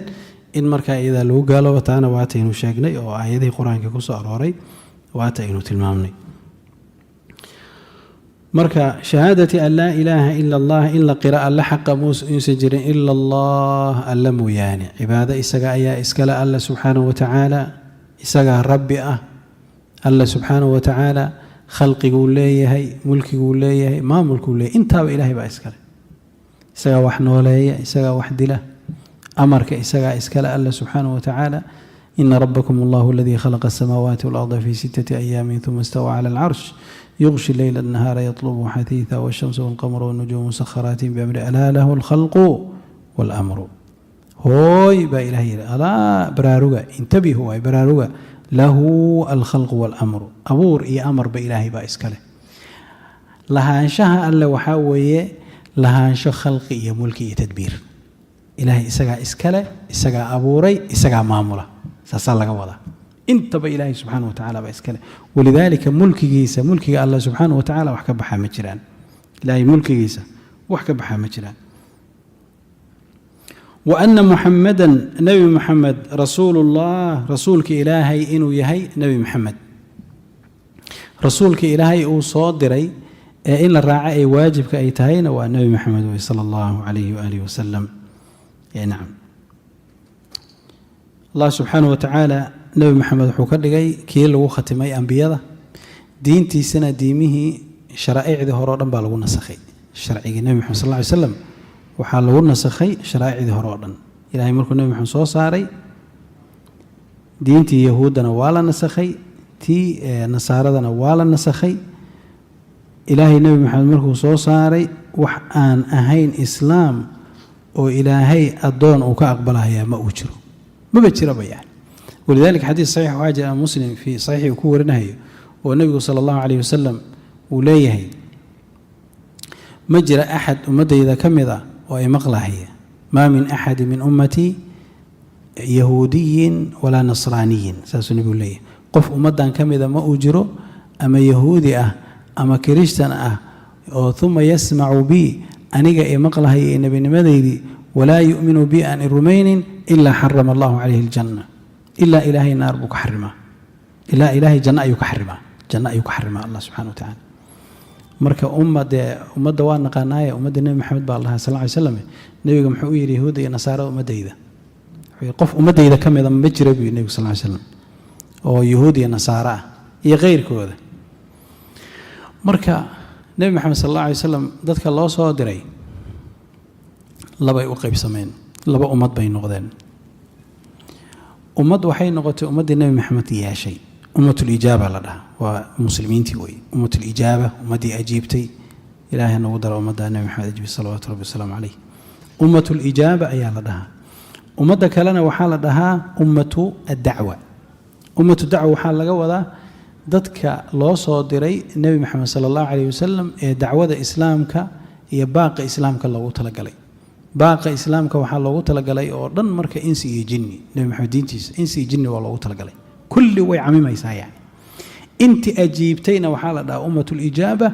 in markaa iyadaa lagu gaaloobo. Taana waataynu sheegnay oo aayadihii qur-aanka ku soo arooray waata aynu tilmaamnay. Marka shahaadati an laa ilaaha ila Allah, in la qira alle xaqa muusan jirin ila Allah, alla mooyaane, cibaado isaga ayaa iskale. Alla subxaanahu wa tacaala isagaa rabbi ah. Alla subxaanahu wa tacaala khalqiguu leeyahay, mulkiguu leeyahay, maamulkuu leeyahay, intaaba ilaahay baa iskale. Isagaa wax nooleeya, isagaa wax dila, amarka isagaa iskale alla subxaanahu wa tacaala. Ina rabbakum allahu aladii khalaqa asamaawaati walarda fi sittati ayaamin uma istawaa cala alcarsh yuغshi leyla الnahaara yطlbhu xaثiiثa wالshamsu wاlqamru wالnujuumu musakharaati biamri alaa lahu اlkhalqu wاlamru. Hooy baa ilaah yidhi, alaa, baraaruga, intabihu waay, baraaruga, lahu alkhalqu wاlamru, abuur iyo amarba ilaahay baa iskale. Lahaanshaha alle waxaa weeye lahaansho khalqi iyo mulki iyo tadbiir. Ilaahay isagaa iskale, isagaa abuuray, isagaa maamula, saasaa laga wadaa. Intaba ilaahay subxaana wa tacala baa iskale. Walidaalika mulkigiisa, mulkiga allah subxaana wa tacala wax ka baxaa ma jiraan. Ilaahay mulkigiisa wax ka baxaa ma jiraan. Wa ana Muxamadan, nebi Muxamed, rasuulullah, rasuulka ilaahay inuu yahay nebi Muxamed, rasuulka ilaahay uu soo diray ee in la raaco ay waajibka ay tahayna waa nebi Maxamed wey, sala allahu calayhi waalihi wasalam. Nacam, Allah subxaanahu wa tacaala nebi Maxamed wuxuu ka dhigay kii lagu khatimay ambiyada. Diintiisana diimihii sharaa'icdii hore o dhan baa lagu nasakhay. Sharcigii nebi Maxamed sal lla ly slam waxaa lagu nasakhay sharaa'icdii hore oo dhan. Ilahay markuu nebi Maxamed soo saaray, diintii yahuuddana waa la nasakhay, tii nasaaradana waa la nasakhay. Ilaahay nebi Maxamed markuu soo saaray, wax aan ahayn islaam oo ilaahay addoon uu ka aqbalahayaa ma uu jiro, maba jiraba yani. Walidalika xadiis saxiix waxaa jira, Muslim fii saxiixi uu ku warinahayo, oo nebigu sala allahu calayh wasalam uu leeyahay: "Ma jira axad ummaddayda ka mid ah oo ay maqlahaya, maa min axadi min ummatii yahuudiyin walaa nasraaniyin," saasuu nebigu leeyahay, "qof ummaddan ka mida ma uu jiro, ama yahuudi ah ama kirishtan ah, oo uma yasmacu bi, aniga ee maqlahaya ee nebinimadaydii, walaa yu'minu bi, aan i rumaynin, ilaa xarama allahu calayhi aljanna, ilaa ilaahay naar buu ka xarimaa, ilaa ilaahay janno ayuu ka xarimaa, janno ayuu ka xarimaa Allah subxana wa tacaala." Marka umma dee ummadda waa naqaanaaye, ummadda nebi Maxamed baa lahaa sal ly slam. Nebiga muxuu u yidhi yahuudda iyo nasaarada ummaddayda? Wuxuu yidhi qof ummaddayda ka mida ma jira buu yidhi nebigu sal ly slam oo yahuud iyo nasaaro ah iyo keyrkooda. Marka nebi Maxamed sal alla alay wasalam dadka loo soo diray labay u qaybsameen, laba ummad bay noqdeen. Ummad waxay noqotay ummaddii nebi Maxamed yeeshay, ummatulijaaba la dhahaa, waa muslimiintii wey, ummatulijaaba, ummaddii ajiibtay. Ilaahay nagu dara ummadda nebi Maxamed ajiibay, salawaatu rabbi wasalaamu caleyh. Ummatulijaaba ayaa la dhahaa. Ummadda kalena waxaa la dhahaa ummatu addacwa. Ummatu dacwa waxaa laga wadaa dadka loo soo diray nebi Maxamed sala allahu calayh wasalam ee dacwada islaamka iyo baaqa islaamka loogu talagalay. Baaqa islaamka waxaa loogu talagalay oo dhan marka insi iyo jinni. Nebi Maxamed diintiisa insi iyo jinni waa loogu talagalay. Kulli Kulli way camimaysaa. Yani inti ajiibtayna waxaa la dhahaa ummatu lijaaba,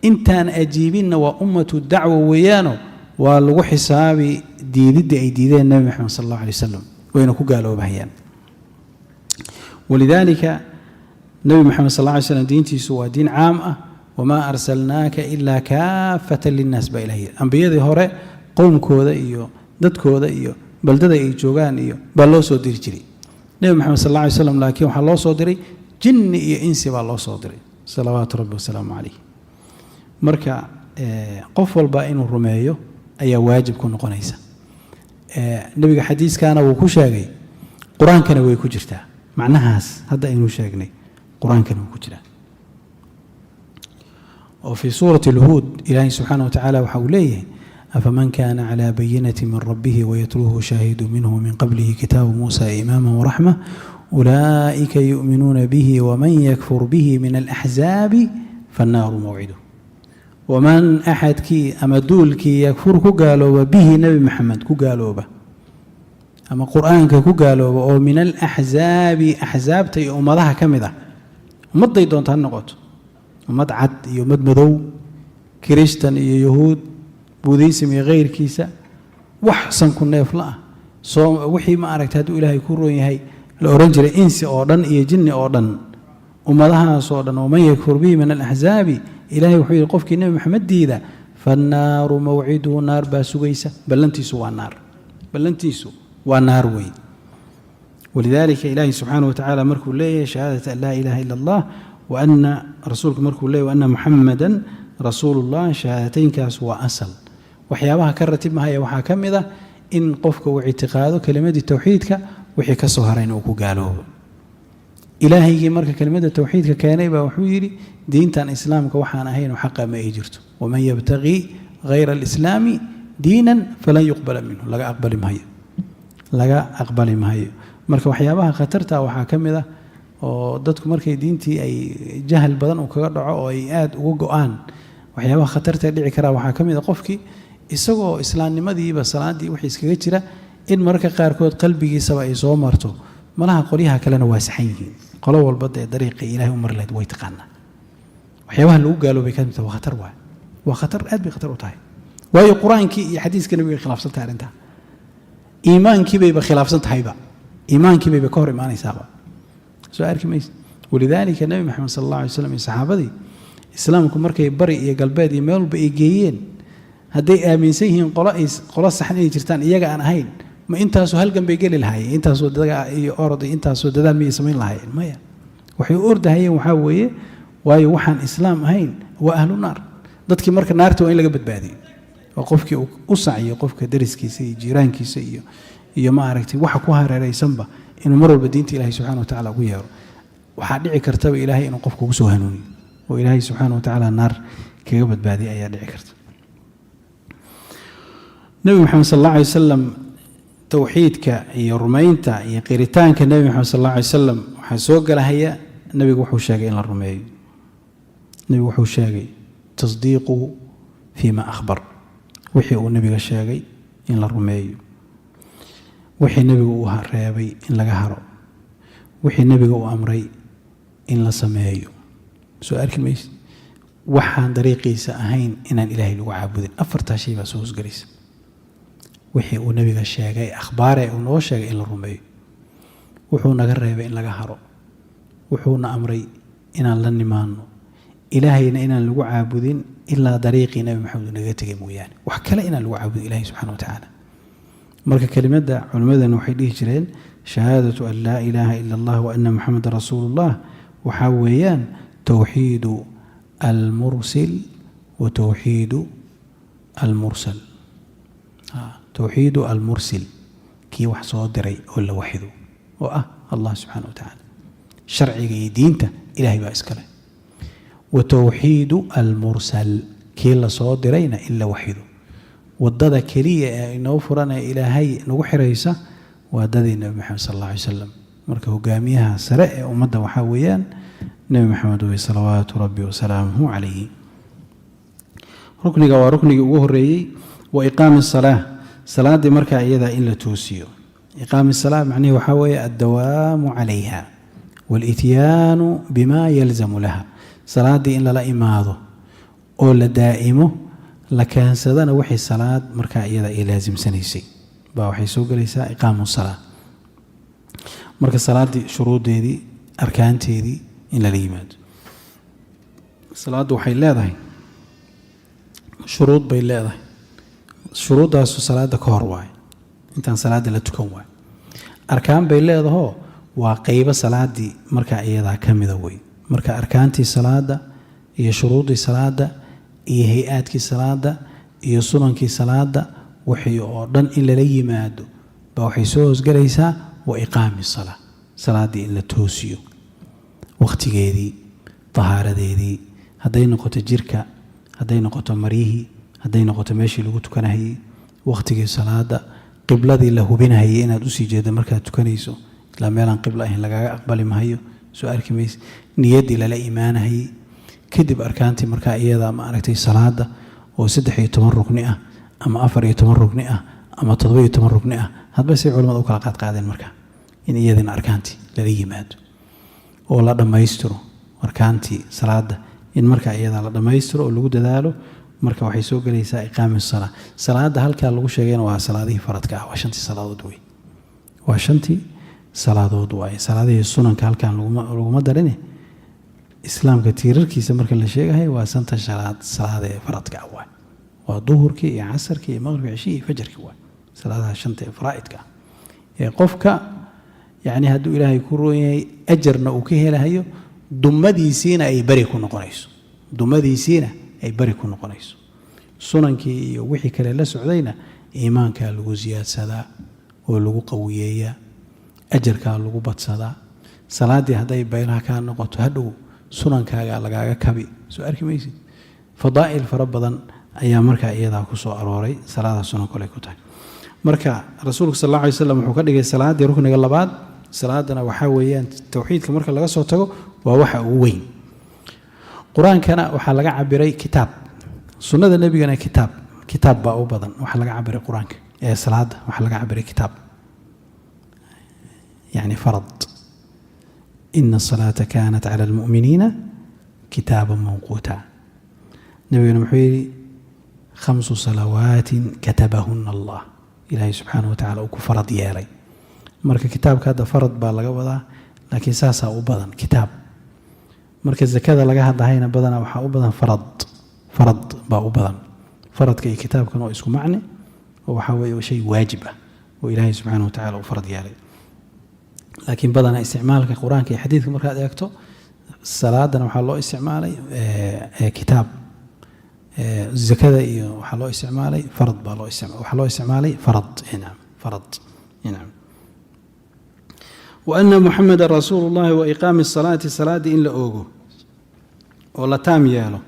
intaan ajiibinna waa ummatu dacwa weeyaano waa lagu xisaabi diididdii ay diideen Nebi Maxamed sal allahu alay wasalam, wayna ku gaaloobahayaan. Walidaalika Nebi Maxamed sal alla alay slam diintiisu waa diin caam ah. Wamaa arsalnaaka ilaa kaafatan linnaas baa Ilaah yidhi. Ambiyadii hore qowmkooda iyo dadkooda iyo baldada ay joogaan iyo baa loo soo diri jiray. Nebi Maxamed sal alla alay slam laakiin waxaa loo soo diray jinni iyo insi baa loo soo diray, salawaatu rabbi wasalaamu calayh. Marka qof walba inuu rumeeyo ayaa waajib ku noqonaysa. Nebiga xadiiskaana wuu ku sheegay, qur-aankana way ku jirtaa. Macnahaas hadda aynu sheegnay qur-aankana wuu ku jiraa, oo fii suurati Alhuud Ilaahay subxaana wa tacaala waxa uu leeyahay: afaman kana clى bayinati min rabihi wayatluuhu shaahidu minhu min qablihi kitaabu muusa imaama waraxma ulaa'ika yu'minuuna bihi waman yakfur bihi min alaxzaabi fannaaru mawciduh. Waman axadkii ama duulkii yakfur ku gaalooba bihi, Nebi Maxamed ku gaalooba ama qur-aanka ku gaalooba, oo min alaxzaabi, axsaabta iyo ummadaha ka mid ah, ummadday doonta ha noqoto, ummad cad iyo ummad madow, Kirishtan iyo Yahuud, Buudhiism iyo keyrkiisa, wax sanku neefla ah soo wixii ma aragtay hadduu Ilaahay ku roon yahay la ohan jiray, insi oo dhan iyo jinni oo dhan, ummadahaas oo dhan, waman yakfur bihi min alaxzaabi, Ilaahay wuxuu yidhi qofkii Nebi Maxamed diida, fannaaru mawciduhu, naar baa sugaysa, ballantiisu waa naar, ballantiisu waa naar weyn. Walidaalika Ilaahi subxaanahu watacaala markuu leeyahay shahaadata an laa ilaaha ila Allah wa ana rasuulku, markuu leeyahy wa anna Muxamadan rasuulullah, shahaadateynkaas waa asal. Waxyaabaha ka ratibmahaya waxaa ka mid ah in qofka uu ictiqaado kelimadii towxiidka, wixii ka soo harayna uu ku gaaloobo. Ilaahaygii marka kelimadda towxiidka keenay baa wuxuu yidhi diintan Islaamka waxaan ahayn oo xaqa ma ay jirto. Waman yabtagii hayra alislaami diinan falan yuqbala minhu, laga aqbali maayo, laga aqbali maayo. Marka waxyaabaha khatarta waxaa ka mid ah oo dadku markay diintii ay jahal badan uu kaga dhaco oo ay aada uga go-aan, waxyaabaha khatarta dhici karaa waxaa ka mid a qofkii isagoo islaamnimadiiba salaaddii wixii iskaga jira in mararka qaarkood qalbigiisaba ay soo marto malaha qolyaha kalena waa saxan yihiin, qolo walba dee dariiqay Ilahay u mari lahayd way taqaanaa. Waxyaabaha lagu gaaloobay ka mid tahay. Waa khatar, waay, waa khatar, aad bay khatar u tahay, waayo qur-aankii iyo xadiiska Nabiga khilaafsan tahay arrintaa, iimaankii bayba khilaafsan tahayba, iimaankii bayba ka hor imaanaysaaba. Soo arki maysa? Walidaalika Nebi Maxamed sal allah alay slam iyo saxaabadii islaamku markay bari iyo galbeed iyo meel walba ay geeyeen, hadday aaminsan yihiin qolo ay qolo saxan inay jirtaan iyaga aan ahayn, ma intaasoo halgan bay geli lahaayeen? Intaasoo daga iyo orod iyo intaasoo dadaal miyay samayn lahaayeen? Maya. Waxay u ordahayeen waxaa weeye, waayo waxaan Islaam ahayn waa ahlu naar. Dadkii marka naarta waa in laga badbaadiyo oo qofkii uu u saciyo qofka dariskiisa iyo jiiraankiisa iyo ma aragtay waxa ku hareeraysanba inuu mar walba diinta Ilahay subxana wa tacala ugu yeero. Waxaa dhici kartaba Ilaahay inuu qofka ugu soo hanuuniyo oo Ilaahay subxaana wa tacaala naar kaga badbaadiya ayaa dhici karta. Nebi Maxamed sal alla alay wasalam, towxiidka iyo rumaynta iyo qiritaanka Nebi Maxamed sal alla alay wasalam waxaa soo galahaya nebigu wuxuu sheegay in la rumeeyo, nebigu wuxuu sheegay tasdiiquhu fii ma akhbar, wixii uu nebiga sheegay in la rumeeyo, wixii nebigu uu reebay in laga haro, wixii nebiga uu amray in la sameeyo. Soo arki mayse? Waxaan dariiqiisa ahayn inaan Ilaahay lagu caabudin. Afartaa shay baa soo hosgelaysa: wixii uu nebiga sheegay, akhbaare uu noo sheegay in la rumeeyo, wuxuu naga reebay in laga haro, wuxuuna amray inaan la nimaano, Ilaahayna inaan lagu caabudin ilaa dariiqii Nebi Maxamed uu naga tegay mooyaane, wax kale inaan lagu caabudin Ilahay subxana wa tacaala. Marka kelimadda culimmadana waxay dhihi jireen shahaadatu an laa ilaaha ila allah wa anna Muxamedan rasuulullah waxaa weeyaan towxiidu almursil wa towxiidu almursal, towxiidu almursil, kii wax soo diray oo la waxido oo ah Allah subxaana wa tacaala, sharciga iyo diinta Ilahay baa iskale, wa towxiidu almursal, kii la soo dirayna in la waxido. Wadada keliya ee inoo furan ee Ilaahay nagu xiraysa waa dadii Nebi Maxamed sal alla alay wasalam. Marka hogaamiyaha sare ee ummadda waxaa weeyaan Nebi Maxamed wey, salawaatu rabbi wasalaamuhu calayhi. Rukniga waa ruknigii ugu horeeyey. Wa iqaami asalaa, salaaddii markaa iyadaa in la toosiyo. Iqaami salaa macnihi waxaa weeye addawaamu calayha. Walityaanu bimaa yalzamu laha, salaaddii in lala imaado oo la daa'imo, la keensadana wixii salaad markaa iyada ay laasimsanaysay baa waxay soo gelaysaa iqaamu salaa. Marka salaaddii shuruuddeedii, arkaanteedii in lala yimaado. Salaaddu waxay leedahay shuruud bay leedahay. Shuruuddaasu salaadda ka hor waaye, intaan salaadda la tukan waaye. Arkaan bay leedahoo waa qeybo salaaddii markaa iyadaa ka mida wey. Marka arkaantii salaadda iyo shuruuddii salaadda iyo hay-aadkii salaadda iyo sunankii salaadda, wixii oo dhan in lala yimaado baa waxay soo hoosgelaysaa wa iqaami salaa, salaaddii in la toosiyo, wakhtigeedii, tahaaradeedii, hadday noqoto jirka, hadday noqoto maryihii, hadday noqoto meeshii lagu tukanahayey, wakhtigii salaada, qibladii la hubinahayay inaad usii jeedo markaad tukanayso, ilaa meelaan qiblo ahayn lagaaga aqbali mahayo, soo arki mayse, niyaddii lala imaanahayey. Kadib arkaantii markaa iyada, ma aragtay, salaada oo 13 rukni ah ama 14 rukni ah ama 17 rukni ah, hadba say culamada u kala qaadqaadeen. Markaa in iyadina arkaantii lala yimaado oo la dhammaystiro arkaantii salaada, in markaa iyada la dhammaystiro oo lagu dadaalo. Marka waxay soo gelaysaa iqaami salaa. Salaada halkaa lagu sheegayna waa salaadihii faradka ah, waa shantii salaadood wey, waa shantii salaadood waaye. Salaadihii sunanka halkan laguma darine. Islaamka tiirarkiisa marka la sheegahay waa santa salaada ee faradka ah waay. Waa duhurkii iyo casarkii iyo maqribkii, cishihii iyo fajarkii waay, salaadaha shanta ee faraa'idka ah ee qofka, yacni, hadduu Ilaahay ku roon yahay ajarna uu ka helahayo, dumadiisiina ay beri ku noqonayso, dumadiisiina ay beri ku noqonayso. Sunankii iyo wixii kale la socdayna iimaankaa lagu siyaadsadaa oo lagu qawiyeeyaa, ajarkaa lagu badsadaa. Salaaddii hadday baylaha kaa noqoto, hadhow sunankaagaa lagaaga kabi, soo arki maysid. Fadaa'il fara badan ayaa markaa iyadaa ku soo arooray salaadaha sunan kole ku tahay. Marka rasuulku sal alla alay slam wuxuu ka dhigay salaaddii rukniga labaad. Salaadana waxaa weeyaan towxiidka marka laga soo tago waa waxa ugu weyn. Qur-aankana waxaa laga cabiray kitaab, sunnada nebigana kitaab, kitaab baa u badan. Waxaa laga cabiray qur-aanka ee salaada waxaa laga cabiray kitaab, yani farad. Ina asalaata kaanat cala almu'miniina kitaaban mawquuta. Nebigana muxuu yidhi? Khamsu salawaatin katabahuna Allah, ilaahay subxaana wa tacala uu ku farad yeelay. Marka kitaabka hadda farad baa laga wadaa, laakiin saasaa u badan kitaab. Marka zakada laga hadlahayna badanaa waxaa u badan farad, farad baa u badan. Faradka iyo kitaabkan oo isku macne, oo waxaa weeye shay waajib ah oo ilaahay subxaana wa tacala uu farad yeelay. Laakiin badanaa isticmaalka qur-aanka iyo xadiidka markaad eegto, salaadana waxaa loo isticmaalay kitaab, zakada iyo waxaa loo isticmaalay farad baa loo isticma waxaa loo isticmaalay farad. Nacam, farad, nacam. Wa ana Muxameda rasuulu llahi wa iqaami salaati, salaaddii in la oogo oo la taam yeelo,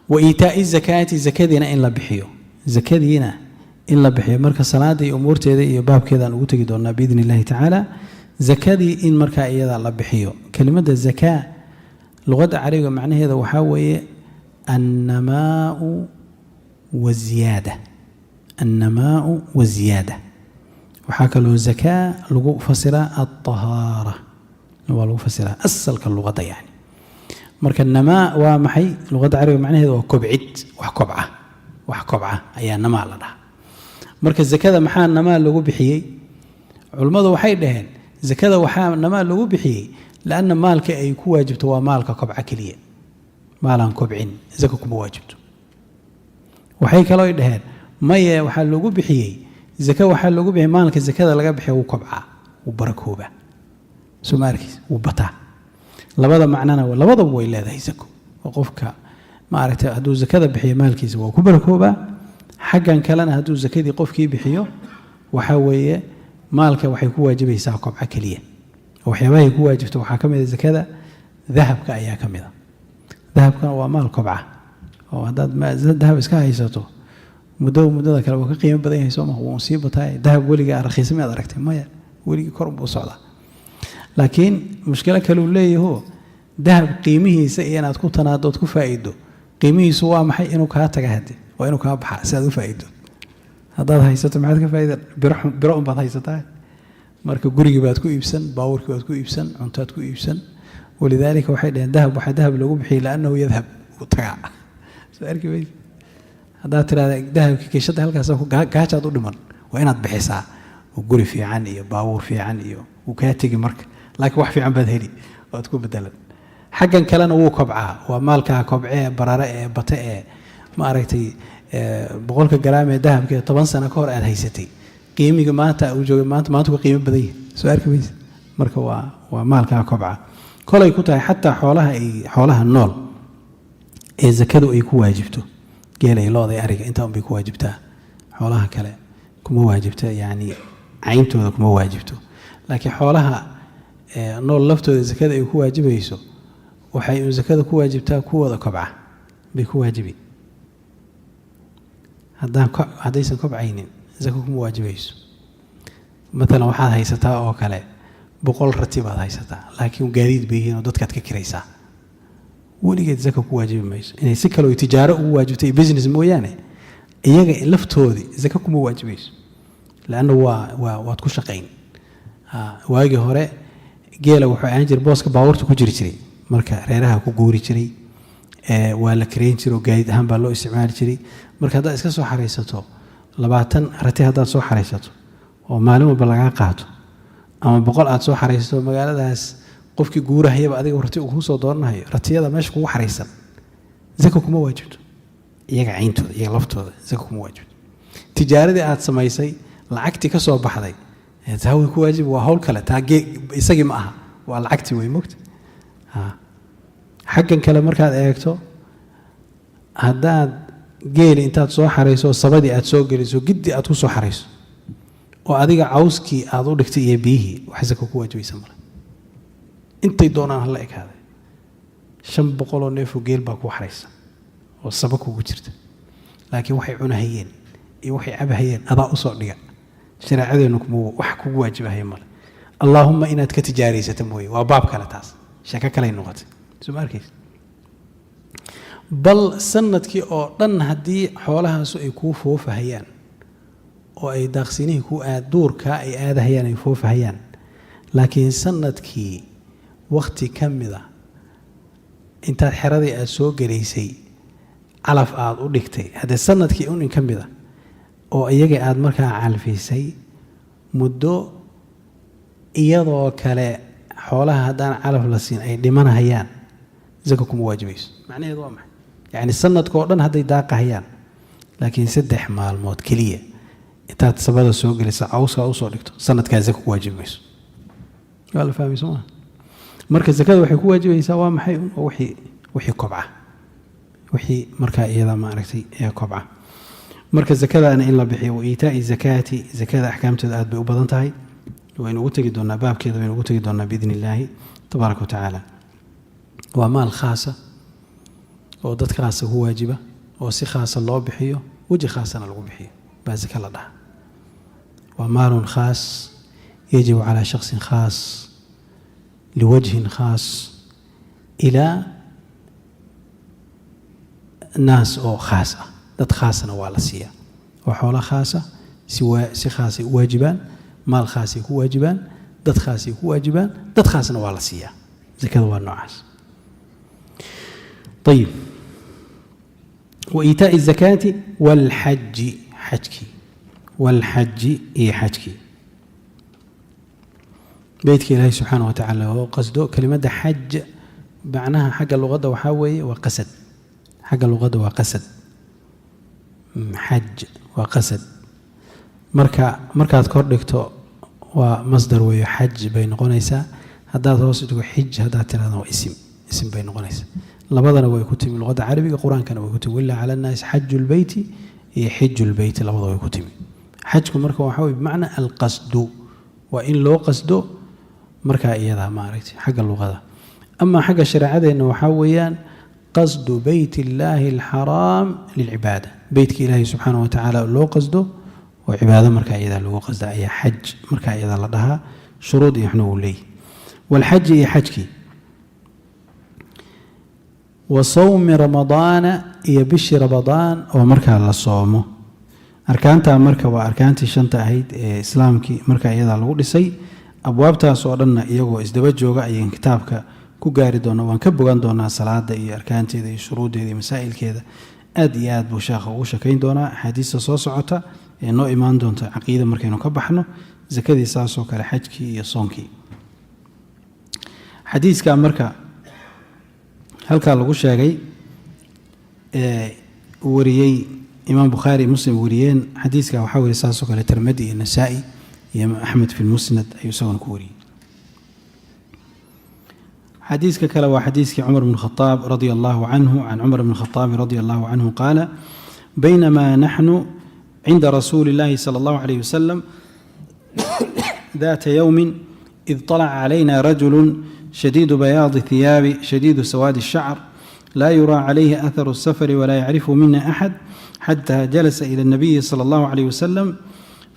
wa iitaa'i zakaati, zakadiina in la bixiyo, zakadiina in la bixiyo. Marka salaada iyo umuurteeda iyo baabkeedaan ugu tegi doonaa biidni illahi tacaala. Zakadii in markaa iyada la bixiyo. Kelimadda zakaa luqadda carabiga macnaheeda waxaa weeye annamaau waziyaada, annamaau waziyaada. Waxaa kaloo zakaa lagu fasiraa alطahaara, waa lagu fasiraa asalka luqadda yani. Marka namaa waa maxay? Luqadda carabiga macnaheeda waa kobcid, wax kobca, wax kobca ayaa namaa la dhahaa. Marka zakada maxaa namaa lagu bixiyey? Culummadu waxay dhaheen zakada waxaa namaa lagu bixiyey lanna maalka ay ku waajibto waa maalka kobca keliya. Maalaan kobcin zaka kuma waajibto. Waxay kaloo dhaheen maye, waxaa loogu bixiyey zaka, waxaa loogu bixiyey maalka zakada laga bixiya wuu kobcaa, wuu barakooba, soo ma arkaysa, wuu bataa. Labada macnana labadaba way leedahay zako, oo qofka, ma aragtay, hadduu zakada bixiyo maalkiisa waa ku barakoobaa. Xaggan kalena hadduu zakadii qofkii bixiyo, waxaa weeye maalka waxay ku waajibaysaa kobca keliya. Oo waxyaabahay ku waajibto waxaa ka mid a zakada dahabka ayaa ka mid a. Dahabkana waa maal kobca, oo haddaad dahab iska haysato muddo muddada kale waa ka qiimo badan yahay, sooma? Wuu sii bataa. Dahab weligaa rakhiisa miyaad aragtay? Maya, weligii kor buu socdaa. Laakiin mushkilo kale uu leeyaho, dahab qiimihiisa iyo inaad ku tanaadood ku faa'iido, qiimihiisu waa maxay? Inuu kaa taga hadde, waa inuu kaa baxa si aad u faa'iido. Haddaad haysato maxaad ka faa'iida? Biro, biro unbaad haysataa. Marka gurigii baad ku iibsan, baabuurkii baad ku iibsan, cuntaad ku iibsan. Walidaalika waxay dhaheen dahab waxaa dahab loogu bixiyey liannahu yadhab, wuu tagaa. Soo arki maysa? Haddaad tirahda dahabkii kiishadda halkaas gaajaad u dhiman, waa inaad bixisaa oo guri fiican iyo baabuur fiican iyo wuu kaa tegi marka, laakiin wax fiican baad heli oad ku bedelan. Xaggan kalena wuu kobcaa, waa maalkaa kobcee, barare ee bate ee ma aragtay 100-ka garaam ee dahabka ee 10 sano ka hor aad haysatay, qiimiga maanta uu joogay maanta ku qiimo badan yahay. Soo arki maysa? Marka waa maalkaa kobca. Kolay ku tahay xataa xoolaha ay xoolaha nool ee zakadu ay ku waajibto, geela iyo lo'da iyo ariga, intaa unbay ku waajibtaa. Xoolaha kale kuma waajibta, yacni cayntooda kuma waajibto. Laakiin xoolaha nool laftooda zakada ay ku waajibayso, waxay un zakada ku waajibtaa kuwooda kobca bay ku waajibi. Haddaysan kobcaynin, zako kuma waajibayso. Matalan waxaad haysataa oo kale 100 rati baad haysataa, laakiin gaadiid bay yihiin oo dadkaad ka kiraysaa. Weligeed zaka ku waajibi mayso. Inay si kale oo tijaaro ugu waajibtay, business mooyaane, iyaga laftoodii zaka kuma waajibayso, leanna waa waad ku shaqayn. Waagii hore geela wuxuu ahaan jiray booska baabuurta ku jiri jiray, marka reeraha ku guuri jiray, waa la kareyn jiray oo gaadiid ahaan baa loo isticmaali jiray. Marka haddaad iska soo xaraysato 20 rati, haddaad soo xaraysato oo maalin walba lagaa qaato, ama 100 aad soo xaraysato, magaaladaas qofkii guurahayaba adiga rati uu kuu soo dooranahayo, ratiyada meesha kugu xaraysan zaka kuma waajibto. Iyaga cayntooda, iyaga laftooda zaka kuma waajibto. Tijaaradii aad samaysay, lacagtii ka soo baxday, taa way ku waajibi, waa hawl kale taa, isagii ma aha, waa lacagtii wey mogta. Xaggan kale markaad eegto, haddaad geeli intaad soo xarayso, sabadii aad soo geliso, giddi aad ku soo xarayso, oo adiga cawskii aad u dhigtay iyo biyihii, wax zaka ku waajibaysa male. Intay doonaan hala ekaaday, 500-oo neefoo geel baa ku xaraysa oo saba kugu jirta, laakiin waxay cunahayeen iyo waxay cabahayeen adaa usoo dhiga. Shareecadeennu kuma wax kugu waajibahaya male, allaahumma inaad ka tijaaraysata mooye. Waa baab kale taas, sheeko kaley noqotay. Soo ma arkaysa? Bal sanadkii oo dhan haddii xoolahaasu ay kuu foofahayaan oo ay daaqsinihii ku aad duurkaa ay aadahayaan, ay foofahayaan, laakiin sanadkii wakhti ka mida intaad xeradii aad soo gelaysay calaf aad u dhigtay, haddee sanadkii unin ka mida oo iyaga aad markaa calfisay muddo, iyadoo kale xoolaha haddaan calaf la siin ay dhimanahayaan, zaka kuma waajibayso. Macnaheedu waa maxay? Yacni sanadka oo dhan hadday daaqahayaan, laakiin 3 maalmood keliya intaad sabada soo gelisa cawskaa usoo dhigto, sanadkaa zaka ku waajibi mayso. Waa la fahmay, soo maa? Marka zakada waxay ku waajibaysaa waa maxay? Oo wixii kobca, wixii markaa iyada maaragtay ee kobca. Marka zakadana in la bixiyo, wa iitaai zakaati, zakada axkaamteeda aad bay u badan tahay. Waynu ugu tegi doonaa baabkeeda, waynu ugu tegi doonaa biidni illaahi tabaaraka wa tacaala. Waa maal khaasa oo dad khaasa ku waajiba, oo si khaasa loo bixiyo, weji khaasana lagu bixiyo baa zaka la dhaha. Waa maalun khaas yajibu calaa shaksin khaas liwajhin khaas ilaa naas oo khaas ah, dad khaasna waa la siiyaa. Waa xoolo khaasa, si khaasay u waajibaan, maal khaasay ku waajibaan, dad khaasay ku waajibaan, dad khaasna waa la siiyaa. Zakada waa noocaas. Ayib, wa iitaa'i الzakaati wاlxaji, xajkii, wاlxaji iyo xajkii, beytka Ilaahay subxaana wa tacaala oo qasdo. Kelimadda xaj macnaha xagga luqadda waxaa weeye waa qasad. Xagga luqadda waa qasad, xaj waa qasad. Marka markaad kor dhigto waa masdar weeyo, xaj bay noqonaysaa. Haddaad hoos dhigo, xij haddaad tirahdana, waa isim, isim bay noqonaysaa. Labadana way ku timi luqadda carabiga, qur-aankana way ku timi: walillahi cala annaasi xaju lbeyti iyo xiju lbeyti, labada way ku timi. Xajku marka waxaa weye bimacnaa alqasdu, waa in loo qasdo markaa iyadaa maaragtay xagga luqada. Ama xagga shareecadeenna waxaa weeyaan qasdu beyt illaahi alxaraam lilcibaada, beytka Ilaahi subxaana wa tacaala loo qasdo oo cibaado markaa iyadaa lagu qasda ayaa xaj markaa iyadaa la dhahaa. Shuruud iyo xuna uu leeyahy. Walxaji iyo xajkii, wa sawmi ramadaana iyo bishii Ramadaan oo markaa la soomo. Arkaantaa marka waa arkaantii shanta ahayd ee islaamkii markaa iyadaa lagu dhisay. Abwaabtaas oo dhanna iyagoo isdaba jooga ayaan kitaabka ku gaari doonaa. Waan ka bogan doonaa salaada iyo arkaanteeda iyo shuruuddeeda iyo masaa'ilkeeda. Aad iyo aad buu sheekha ugu sheekayn doonaa axaadiista soo socota ee noo imaan doonta caqiida markaynu ka baxno, sakadii saasoo kale, xajkii iyo soonkii. Xadiiska marka halkaa lagu sheegay ee wariyey Imaam Bukhaari, Muslim wariyeen, xadiiska waxaa wariyay saasoo kale Tirmidi iyo Nasaa-i iyo Axmed fi lmusnad ayuu isaguna ku wariyey. Xadiiska kale waa xadiiskii Cumar bn Khadaab radia allahu canhu. Can Cumar bn Khadaabi radia allahu canhu qaala: baynama naxnu cinda rasuuli اllahi sala allahu alayh wasalam ذات يوم إذ طلع علينا رجل شديد بياض الثياب، شديد سواد الشعر، لا يرى عليه أثر السفر ولا يعرفه منا أحد، حتى جلس إلى النبي صلى الله عليه وسلم،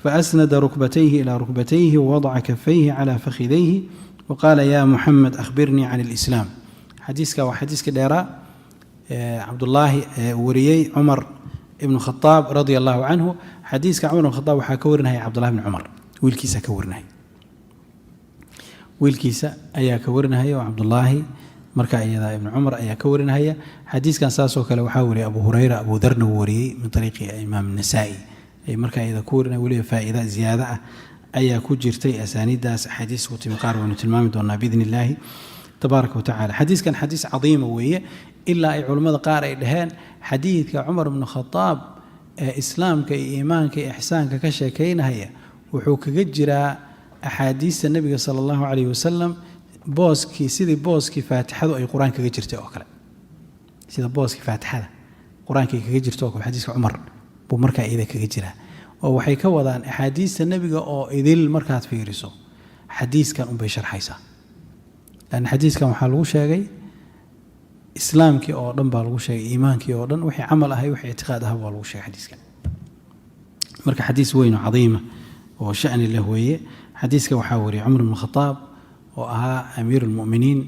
فأسند ركبتيه إلى ركبتيه ووضع كفيه على فخذيه وقال: يا محمد، أخبرني عن الإسلام. Xadiiska waa xadiiska dheeraa Cabdullaahi wariyey Cumar ibnu Khadaab radia allahu canhu. Xadiiska Cumar ibn Khadaab waxaa ka warinaya Cabdullahi bn Cumar, wiilkiisa ka warinaya, wiilkiisa ayaa ka warinahaya oo Cabdullaahi marka iyadaa ibnu Cumar ayaa ka warinahaya. Xadiiskan saasoo kale waxaa wariyay Abu Hurayra, Abu Darna wuu wariyey min ariiqi Imaam Nasaa-i ay markaa iyada ku warinaya. Weliba faa'iida ziyaado ah ayaa ku jirtay asaaniiddaas axaadiis ku timi, qaar waynu tilmaami doonaa biidni illaahi tabaaraka wa tacala. Xadiiskan xadiis cadiima weeye, ilaa ay culammada qaar ay dhaheen xadiidka Cumar ibnu Khadaab ee islaamka iyo iimaanka iyo ixsaanka ka sheekaynahaya wuxuu kaga jiraa axaadiista Nebiga sala allahu calayh wasalam booskii, sidii booskii Faatixadu ay Qur-aan kaga jirtay oo kale. Sida booskii Faatixada Qur-aanka ay kaga jirto oo kale xadiiska Cumar buu markaa iyada kaga jiraa, oo waxay ka wadaan axaadiista Nebiga oo idil markaad fiiriso xadiiskan unbay sharxaysaa, lanna xadiiskan waxaa lagu sheegay islaamkii oo dhan baa lagu sheegay, iimaankii oo dhan, wixii camal ahay, wixii ictiqaad ah baa lagu sheegay xadiiskan. Marka xadiis weyn oo cadiima oo sha'ni leh weeye. Xadiiska waxaa wariyay Cumar ibn Khadaab oo ahaa amiiru lmu'miniin,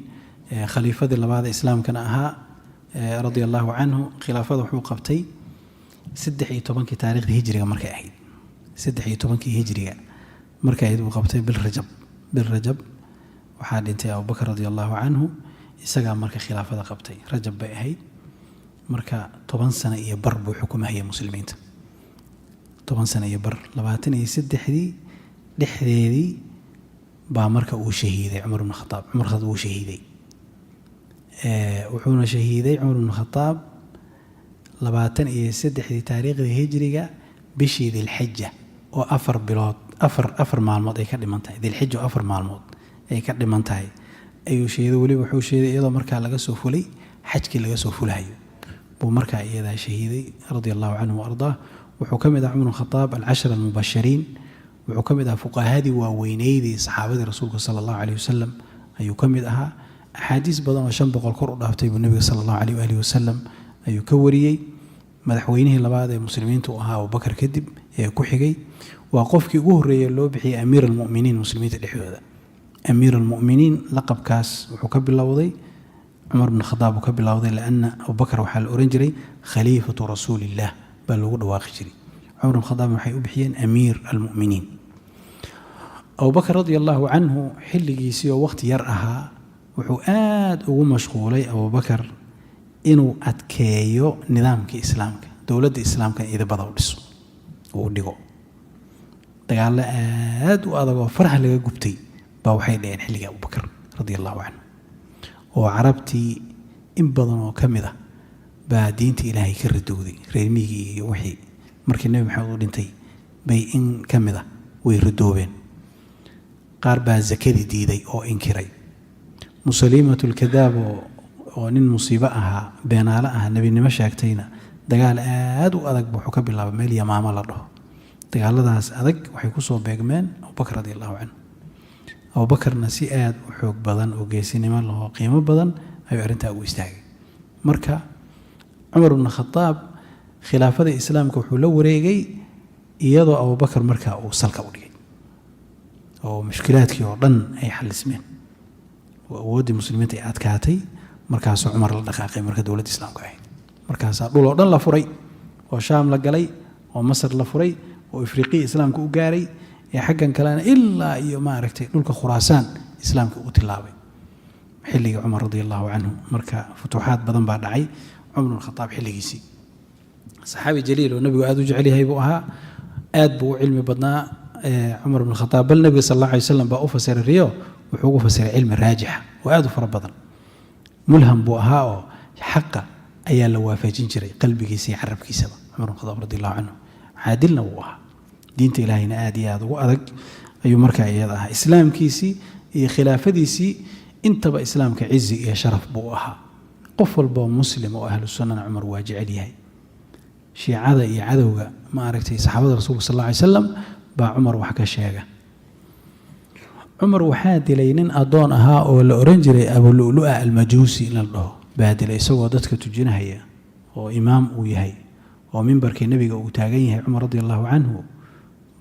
khaliifadii labaad ee islaamkana ahaa, radia allahu canhu. Khilaafada wuxuu qabtay 13-kii taariikhdii hijriga markay ahayd, 13-kii hijriga markay ahayd buu qabtay. Bil Rajab, bil Rajab waxaa dhintay Abubakar radia allahu canhu, isagaa marka khilaafada qabtay. Rajab bay ahayd. Marka 10 sano iyo bar buu xukumahaya muslimiinta, 10 sano iyo bar. 23-dii dhexdeedii baa marka uu shahiiday Cumar ibn Khadaab. Cumar Khadaab wuu shahiiday, wuxuuna shahiiday Cumar ibn Khadaab 23-dii taariikhdii hijriga, bishii Dilxija oo 4 bilood, 4 maalmood ay ka dhiman tahay, Dilxija oo 4 maalmood ay ka dhiman tahay ayuu shahiiday. Weliba wuxuu shahiiday iyadoo markaa laga soo fulay xajkii, laga soo fulahayo buu markaa iyadaa shahiiday, radia allahu canhu wa ardaah. Wuxuu ka mid ah Cumar bn Khadaab alcashara almubashiriin. Wuxuu ka mid ahaa fuqahadii waaweyneydii saxaabadii Rasuulka sala allahu caleyh wasalam ayuu ka mid ahaa. Axaadiis badan oo 500 kor u dhaaftay buu Nebiga sala allahu caleyh waalihi wasalam ayuu ka wariyey. Madaxweynihii labaad ee muslimiinta u ahaa Abubakar kadib ee ku xigay. Waa qofkii ugu horreeyey loo bixiyey amiir almuminiin muslimiinta dhexdooda. Amiir almuminiin laqabkaas wuxuu ka bilowday Cumar bn Khadaab uu ka bilowday, lianna Abubakar waxaa la ohan jiray khaliifatu rasuuliillah baa loogu dhawaaqi jiray. Cumar bn Khadaab waxay u bixiyeen amiir almuminiin. Abubakar radia allahu canhu xilligiisii oo waqti yar ahaa wuxuu aada ugu mashquulay Abubakar inuu adkeeyo nidaamkii islaamka, dowladda islaamka idabada u dhiso, uu dhigo. Dagaallo aada u adag oo faraha laga gubtay baa waxay dhaheen xilligii Abubakar radia allahu canhu, oo carabtii in badan oo ka mid ah baa diinta Ilaahay ka ridowday. Reer miyigii iyo wixii markii Nebi Maxamed u dhintay bay in ka mid ah way ridoobeen. Qaar baa sakadii diiday oo inkiray. Musaliimatu lkadaab oo nin musiibo ahaa, beenaale ah, nebinimo sheegtayna, dagaal aada u adag wuxuu ka bilaabay meel Yamaamo la dhaho. Dagaaladaas adag waxay kusoo beegmeen Abubakar radi allahu canhu. Abubakarna si aada u xoog badan oo geesinimo lahoo qiimo badan ayuu arrintaa ugu istaagay. Marka Cumar bnu Khadaab khilaafada islaamka wuxuu la wareegay iyadoo Abubakar markaa uu salka u dhigay oo mushkilaadkii oo dhan ay xalismeen oo awooddii muslimiinta ay adkaatay. Markaasuu Cumar la dhaqaaqay marka dowladda islaamka ahayd. Markaasaa dhul oo dhan la furay, oo Shaam la galay, oo Masar la furay, oo Ifriqiya islaamka u gaaray. Ee xaggan kalena ilaa iyo maaragtay dhulka Khuraasaan islaamka u tilaabay xilligii Cumar radia allahu canhu. Marka futuuxaad badan baa dhacay Cumar bn Khataab xilligiisii. Saxaabi jaliil oo nebigu aad u jecel yahay buu ahaa, aad buu u cilmi badnaa Cumar bn Khataab. Bal nebiga sal alla alay waslam baa u fasiray riyo, wuxuu ugu fasiray cilmi raajixa oo aad u fara badan. Mulham buu ahaa oo xaqa ayaa la waafajin jiray qalbigiisa iyo carabkiisaba Cumar bn Khataab radi allahu canhu. Caadilna wuu ahaa, diinta Ilaahayna aad iyo aad ugu adag ayuu markaa iyada ahaa. Islaamkiisii iyo khilaafadiisii intaba islaamka cizi iyo sharaf buu u ahaa. Qof walboo muslim oo ahlu sunnana Cumar waa jecel yahay. Shiicada iyo cadowga ma aragtay saxaabada rasuulka sal alla alay slam baa Cumar wax ka sheega. Cumar waxaa dilay nin addoon ahaa oo la oran jiray Abulu'lu'a Almajuusi la dhaho baa dilay, isagoo dadka tujinahaya oo imaam uu yahay oo mimbarkii nebiga uu taagan yahay Cumar radi allahu canhu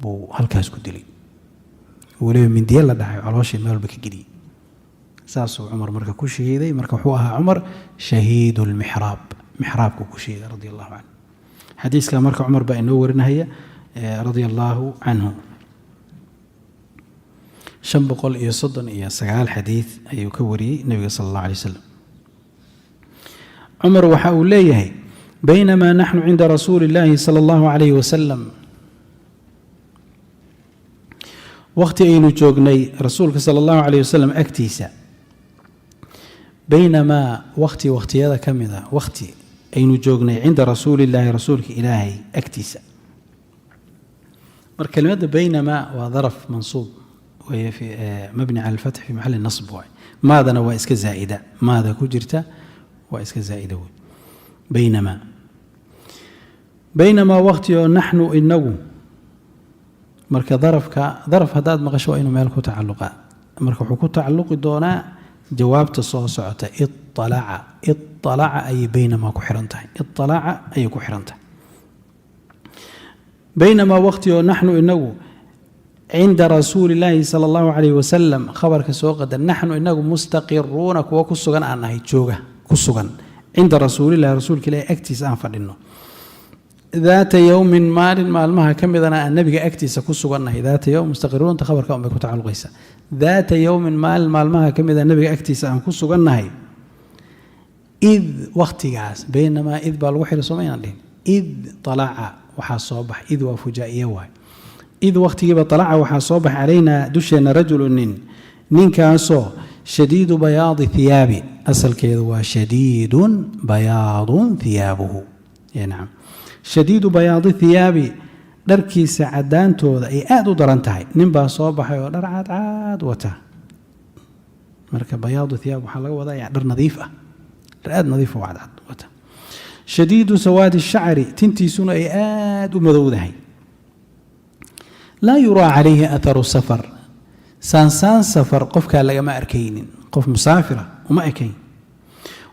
buu halkaas ku dilay. Weliba mindiye la dhacay, calooshii meel walba ka geliyey. Saasuu Cumar marka ku shahiiday. Marka wuxuu ahaa Cumar shahiidu lmixraab, mixraabku ku shahiiday radi allahu canhu. Xadiiska marka Cumar baa inoo warinahaya radia allaahu canhu. 539 xadiid ayuu ka wariyey nebiga sala allah alay wasalam. Cumar waxa uu leeyahay: baynamaa naxnu cinda rasuuli illaahi sala allahu calayhi wasalam, wakhti aynu joognay rasuulka sala allahu calayh wasalam agtiisa. Baynamaa wakhti wakhtiyada ka mid a, wakhti aynu joognay cinda rasuulillaahi, rasuulka Ilaahay agtiisa. Marka kelimadda baynamaa waa daraf mansuub وهي في مبني على الفتح في محل النصب waay. Maadana waa iska zaa'ida, maada ku jirta waa iska zaa'ida wey. Baynamaa waqti oo naxnu inagu. Marka darafka, daraf haddaad maqasho waa inuu meel ku tacalluqaa. Marka wuxuu ku tacalluqi doonaa jawaabta soo socota. Iطalaca, iطalaca ayay baynamaa ku xiran tahay, iطalaca ayay ku xiran tahay. Baynamaa waqti oo naxnu inagu cinda rasuuli illaahi sala allahu calayhi wasalam, khabarka soo qadar, naxnu inagu mustaqiruuna kuwa ku sugan aan nahay, jooga ku sugan, cinda rasuulillahi, rasuulka Ilahi agtiisa aan fadhino, daata yowmin maalin maalmaha ka midana aan nebiga agtiisa ku sugannahay. Daata yowm mustaqiruunta khabarka unbay ku tacalluqaysaa. Daata yowmin maalin maalmaha ka mida nebiga agtiisa aan ku sugannahay. Id wakhtigaas, baynamaa id baa lagu xiray, sooma inaan dhihin? Id talaca waxaa soo baxay, id waa fujaa'iye waay. Id wakhtigiiba talaca waxaa soo baxay calaynaa dusheenna rajulu nin, ninkaasoo shadiidu bayaadi thiyaabi. Asalkeedu waa shadiidun bayaadun thiyaabuhu. Nacam, shadiidu bayaadi thiyaabi, dharkiisa caddaantooda ay aada u daran tahay. Nin baa soo baxay oo dhar cadcad wata. Marka bayaadu thiyaab waxaa laga wadaa yani dhar nadiif ah, dhar aada nadiif oo cadcad wata. Shadiidu sawaadi shacri, tintiisuna ay aada u madowdahay. Laa yuraa calayhi atharu safar, saansaan safar qofkaa lagama arkaynin, qof musaafira uma ekayn.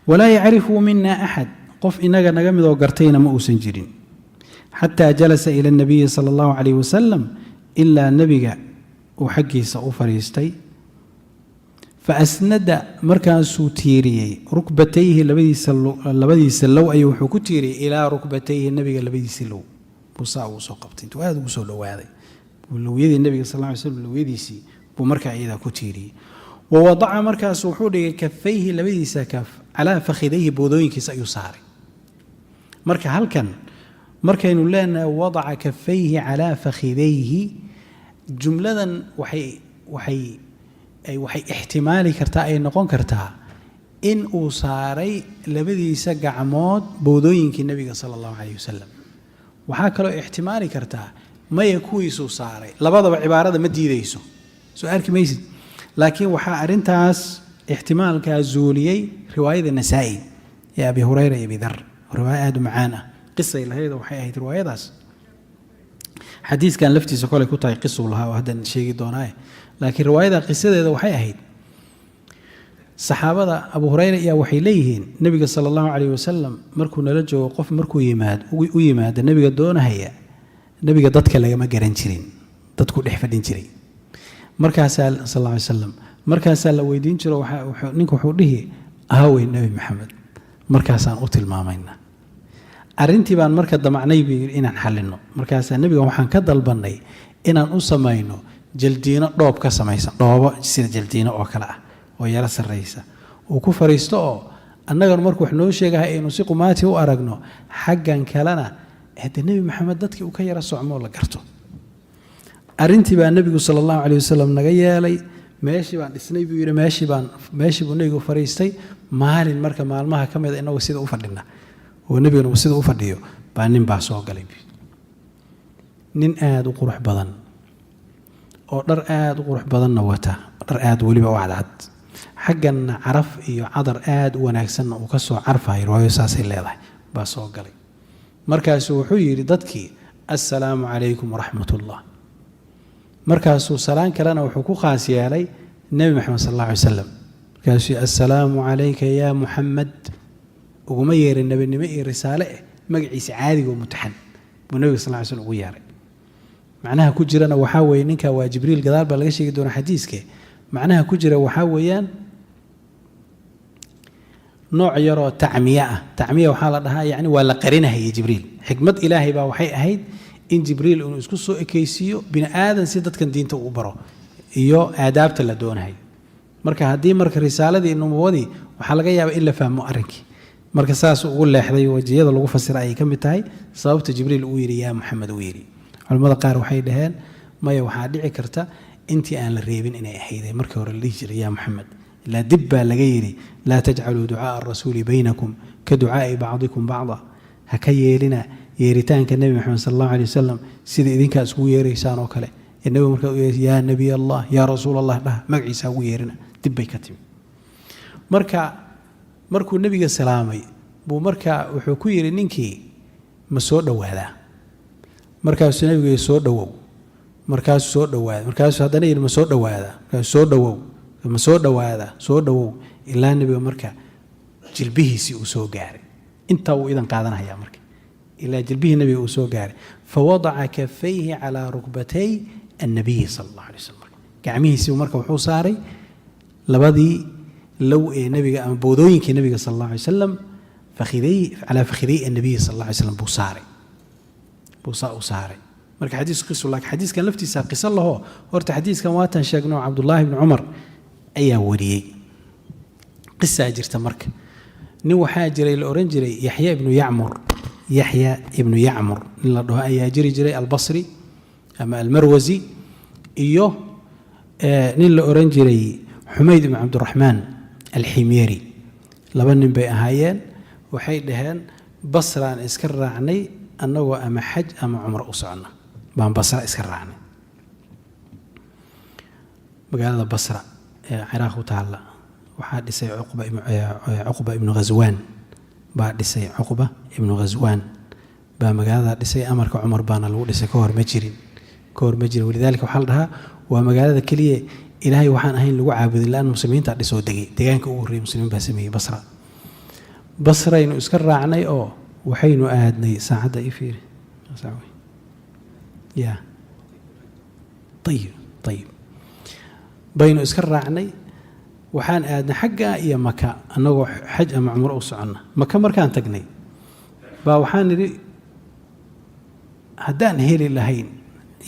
Walaa yacrifu mina axad, qof inaga naga midoo gartayna ma uusan jirin. Xataa jalasa ila nabiyi sala allahu calayh wasalam, ilaa nebiga uu xaggiisa u fadhiistay. Fa asnada, markaasuu tiiriyey, rukbatayhi, labadiisa low ayuu wuxuu ku tiiriyey, ilaa rukbatayhi, nebiga labadiisa low buu saa ugu soo qabtay. Intuu aada ugu soo dhowaaday lowyadii nebiga sal lla ly slam, lowyadiisii buu markaa iyadaa ku tiiriyey. Wa wadaca, markaasu wuxuu dhigay, kafayhi, labadiisa kaf, calaa fakhidayhi, boodooyinkiisa ayuu saaray. Marka halkan markaynu leenahay wadaca kafayhi calaa fakhidayhi, jumladan waxay ixtimaali kartaa, ay noqon kartaa in uu saaray labadiisa gacmood boodooyinkii nebiga sala allahu calayh wasalam. Waxaa kaloo ixtimaali kartaa maya, kuwiisuu saaray. Labadaba cibaarada ma diideyso, soo arki maysid. Laakiin waxaa arrintaas ixtimaalkaa zuuliyey riwaayada Nasaa'i ee Abi Hurayra iyo Abi Dar, riwaayo aada u macaan ah, qisay lahayd oo waxay ahayd riwaayadaas. Xadiiskan laftiisa kolay ku tahay qisuu lahaa oo haddan sheegi doonaaye. Laakiin riwaayada qisadeeda waxay ahayd, saxaabada Abu Hurayra ayaa waxay leeyihiin, nebiga sala allahu calayh wasalam markuu nala joogo, qof markuu yimaad u yimaado nebiga doonahaya, nebiga dadka lagama garan jirin, dadku dhex fadhin jiray. Markaasaa sal alla alay slam markaasaa la weydiin jiro, ninku wuxuu dhihi: "Aawey Nebi Maxamed?" Markaasaan u tilmaamaynaa. Arrintii baan marka damacnay buu yidhi inaan xallinno. Markaasaa nebiga waxaan ka dalbannay Inaan u samayno jaldiino dhoob ka samaysan, dhoobo sida jaldiino oo kale ah oo yaro sarraysa, uu ku fariisto, oo annagana markuu wax noo sheegahay aynu si qumaati u aragno, xaggan kalena haddee Nebi Maxamed dadkii uu ka yaro socmoo la garto. Arrintii baa nebigu sala Allahu calayh wasalam naga yeelay. Meeshii baan dhisnay, buu yidhi. Meeshii buu nebigu fariistay. Maalin marka maalmaha ka mid a, innagu sida u fadhina oo nebiguna uu sida u fadhiyo, baa nin baa soo galay, buu yidhi. Nin aada u qurux badan oo dhar aada u qurux badanna wata, dhar aada weliba u cadcad, xagganna caraf iyo cadar aada u wanaagsanna uu ka soo carfayo, riwaayo saasay leedahay, baa soo galay. Markaasuu wuxuu yidhi dadkii: "Assalaamu calaykum waraxmat Ullah." Markaasuu salaan kalena wuxuu ku khaas yeelay Nebi Maxamed sal Alla alay wasalam. Markaasuu yidhi: "Assalaamu calayka yaa Muxamed." Uguma yeerin nebinimo iyo risaale eh, magaciisa caadiga oo mutaxan buu nebiga sal ly slam ugu yeeray. Macnaha ku jirana waxaa weeye, ninka waa Jibriil, gadaal baa laga sheegi doonaa xadiiske. Macnaha ku jira waxaa weeyaan nooc yaroo tacmiye ah. Tacmiya waxaa la dhahaa, yacni, waa la qarinahayay Jibriil. Xikmad Ilaahay baa waxay ahayd in Jibriil inuu isku soo ekaysiiyo bini aadan si dadkan diinta uu baro iyo aadaabta la doonayo. Marka haddii marka risaaladii, nubuwadii, waxaa laga yaabaa in la fahmo arrinkii. Marka saas ugu leexday. Wajiyada lagu fasira ayay ka mid tahay sababta Jibriil uu yidhi "yaa Maxamed" uu yidhi. Culimmada qaar waxay dhaheen: maya, waxaa dhici karta intii aan la reebin inay ahayd markii hore la dhihi jiray "yaa Maxamed", ilaa dib baa laga yidhi: "Laa tajcaluu ducaaa arasuuli baynakum ka ducaa'i bacdikum bacda." Ha ka yeelina yeeritaanka Nebi Maxamed sal Allahu alay wasalam sida idinkaa iskugu yeeraysaan oo kale, ee nebigu markaa u yeer "yaa Nebiy Allah", "yaa Rasuul Allah" dhaha, magaciisa ugu yeerina. Dib bay ka timi. Marka markuu nebiga salaamay buu marka wuxuu ku yidhi ninkii: "Ma soo dhowaadaa?" Markaasuu nebigu yidhi: "Soo dhowow." Markaasuu soo dhowaaday. Markaasuu haddana yidhi: "Ma soo dhowaadaa?" Markaasuu: "Soo dhowow." "Ma soo dhowaadaa?" "Soo dhowow." Ilaa nebiga marka jilbihiisii uu soo gaaray. Intaa wuu idan qaadanhayaa marka, ilaa jilbihii nebiga uu soo gaaray. Fawadaca kafayhi calaa rukbatay annabiyi sala Allahu alay wasalam. Gacmihiisii marka wuxuu saaray labadii low ee nebiga ama boodooyinkii nebiga sal Allahu alay wasalam, fakhiday, calaa fakhiday annabiyi sal Alla alay slam buu saaray, buu saa u saaray. Marka xadiis qisu, laakiin xadiiskan laftiisa qiso lahoo. Horta xadiiskan waatan sheegno, Cabdullaahi bni Cumar ayaa wariyey. Qisaa jirta. Marka nin waxaa jiray la ohan jiray Yaxya ibnu Yacmur. Yaxya ibnu Yacmur nin la dhaho ayaa jiri jiray, Albasri ama Almarwasi, iyo nin la ohan jiray Xumayd ibnu Cabdiraxmaan Alximyeri. Laba nin bay ahaayeen. Waxay dhaheen: "Basraan iska raacnay, annagoo ama xaj ama cumro u soconna baan Basra iska raacnay." Magaalada Basra ee Ciraaq u taalla waxaa dhisay Cuqba ibnu Ghaswaan baa dhisay. Cuqba ibnu Ghaswaan baa magaalada dhisay. Amarka Cumar baana lagu dhisay. Ka hor ma jirin, ka hor ma jirin. Walidaalika waxaa la dhahaa waa magaalada keliya Ilaahay waxaan ahayn lagu caabudin la-aan muslimiinta dhisoo degay. Deegaanka ugu horreeyay muslimiin baa sameeyey Basra. Basraynu iska raacnay oo waxaynu aadnay, saacadda ii fiiri ya, ayib, baynu iska raacnay. Waxaan aadnay xagga iyo Maka, annagoo xaj ama cumro u soconna. Maka markaan tagnay baa waxaan nidhi, haddaan heli lahayn,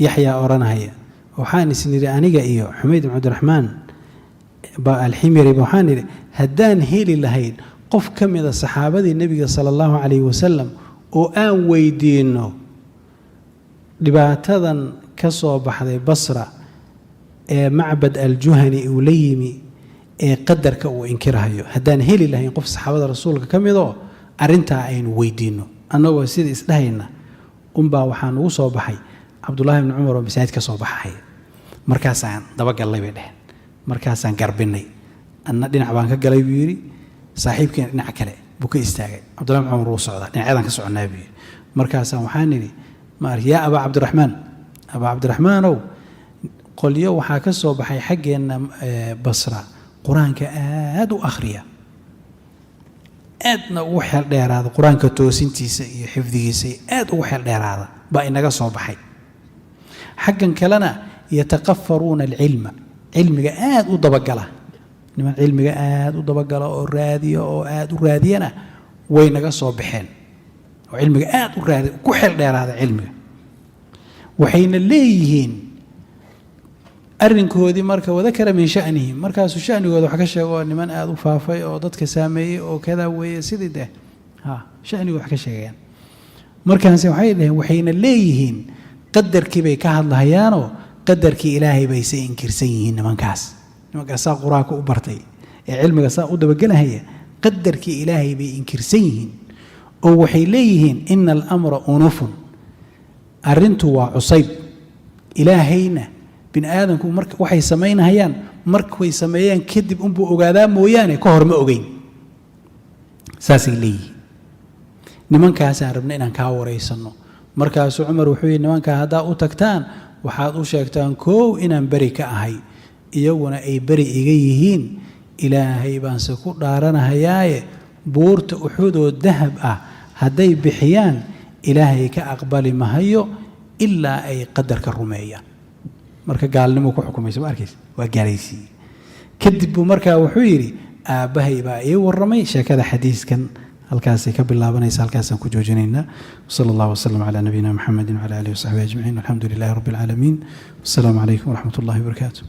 Yaxyaa odhanahaya, waxaan is nidhi aniga iyo Xumayd ibn Cabdiraxmaan ba Alximyari, waxaan nidhi haddaan heli lahayn qof ka mida saxaabadii nebiga sala Allahu calayhi wasalam oo aan weydiinno dhibaatadan ka soo baxday Basra ee Macbad Aljuhani uu la yimi ee qadarka uu inkirahayo, haddaan heli lahayn qof saxaabada rasuulka ka midoo arrintaa aynu weydiinno, annagoo sida isdhahayna unbaa waxaa nugu soo baxay Cabdullaahi bni Cumar oo masaajid ka soo baxaya. Markaasaan dabagallay, bay dheheen. Markaasaan garbinay. Anna dhinac baan ka galay, buu yidhi, saaxiibkeena dhinac kale buu ka istaagay. Cabdullahi bni Cumar wuu socdaa, dhinacyadaan ka soconnaa, buu yidhi. Markaasaan waxaan nidhi, ma "Yaa Abaa Cabdiraxmaan, Abaa Cabdiraxmaanow, qolyo waxaa ka soo baxay xaggeenna Basra, qur-aanka aad u akhriya, aadna ugu xeel dheeraada qur-aanka toosintiisa iyo xifdigiisa, aad ugu xeel dheeraada baa inaga soo baxay. Xaggan kalena yataqafaruuna alcilma, cilmiga aad u dabagala, niman cilmiga aad u dabagala oo raadiya oo aad u raadiyana way naga soo baxeen, oo cilmiga aad u raadi, ku xeel dheeraada cilmiga. Waxayna leeyihiin arrinkoodii marka wadakara min shanihim, markaasuu shanigooda wax ka sheego oo niman aada u faafay oo dadka saameeyey oo kadaa weeye, sidii deh ha shanigooda wax ka sheegayaan. Markaase waxay dhaheen, waxayna leeyihiin qadarkii bay ka hadlahayaanoo qadarkii Ilaahay bayse inkirsan yihiin nimankaas. Nimankaas saa Qur-aanka u bartay ee cilmiga saa u dabagelahaya, qadarkii Ilaahay bay inkirsan yihiin oo waxay leeyihiin ina alamra unufun, arrintu waa cusayb. Ilaahayna bini aadamku marka waxay samaynahayaan, markay sameeyaan kadib unbuu ogaadaa mooyaane ka hor ma ogeyn, saasay leeyihiin. Nimankaasaan rabna inaan kaa waraysanno. Markaasuu Cumar wuxuu yidhi, nimankaa haddaa u tagtaan, waxaad u sheegtaan koow inaan beri ka ahay, iyaguna ay beri iga yihiin. Ilaahay baanse ku dhaaranahayaaye, buurta Uxudoo dahab ah hadday bixiyaan, Ilaahay ka aqbali mahayo ilaa ay qadarka rumeeyaan. Marka gaalnimo ku xukumaysa ma arkaysa, waa gaalaysiiyey. Kadib buu markaa wuxuu yidhi, aabbahay baa ii warramay sheekada. Xadiiskan halkaasay ka bilaabanaysa, halkaasaan ku joojinaynaa. Wsala allah wasalam calaa nabiyina Muxamedi wcala alihi wasaxbihi ajmaciin, alxamdu lilahi rabbi alcaalamiin, wassalaamu calaykum waraxmat ullahi wabarakaatu.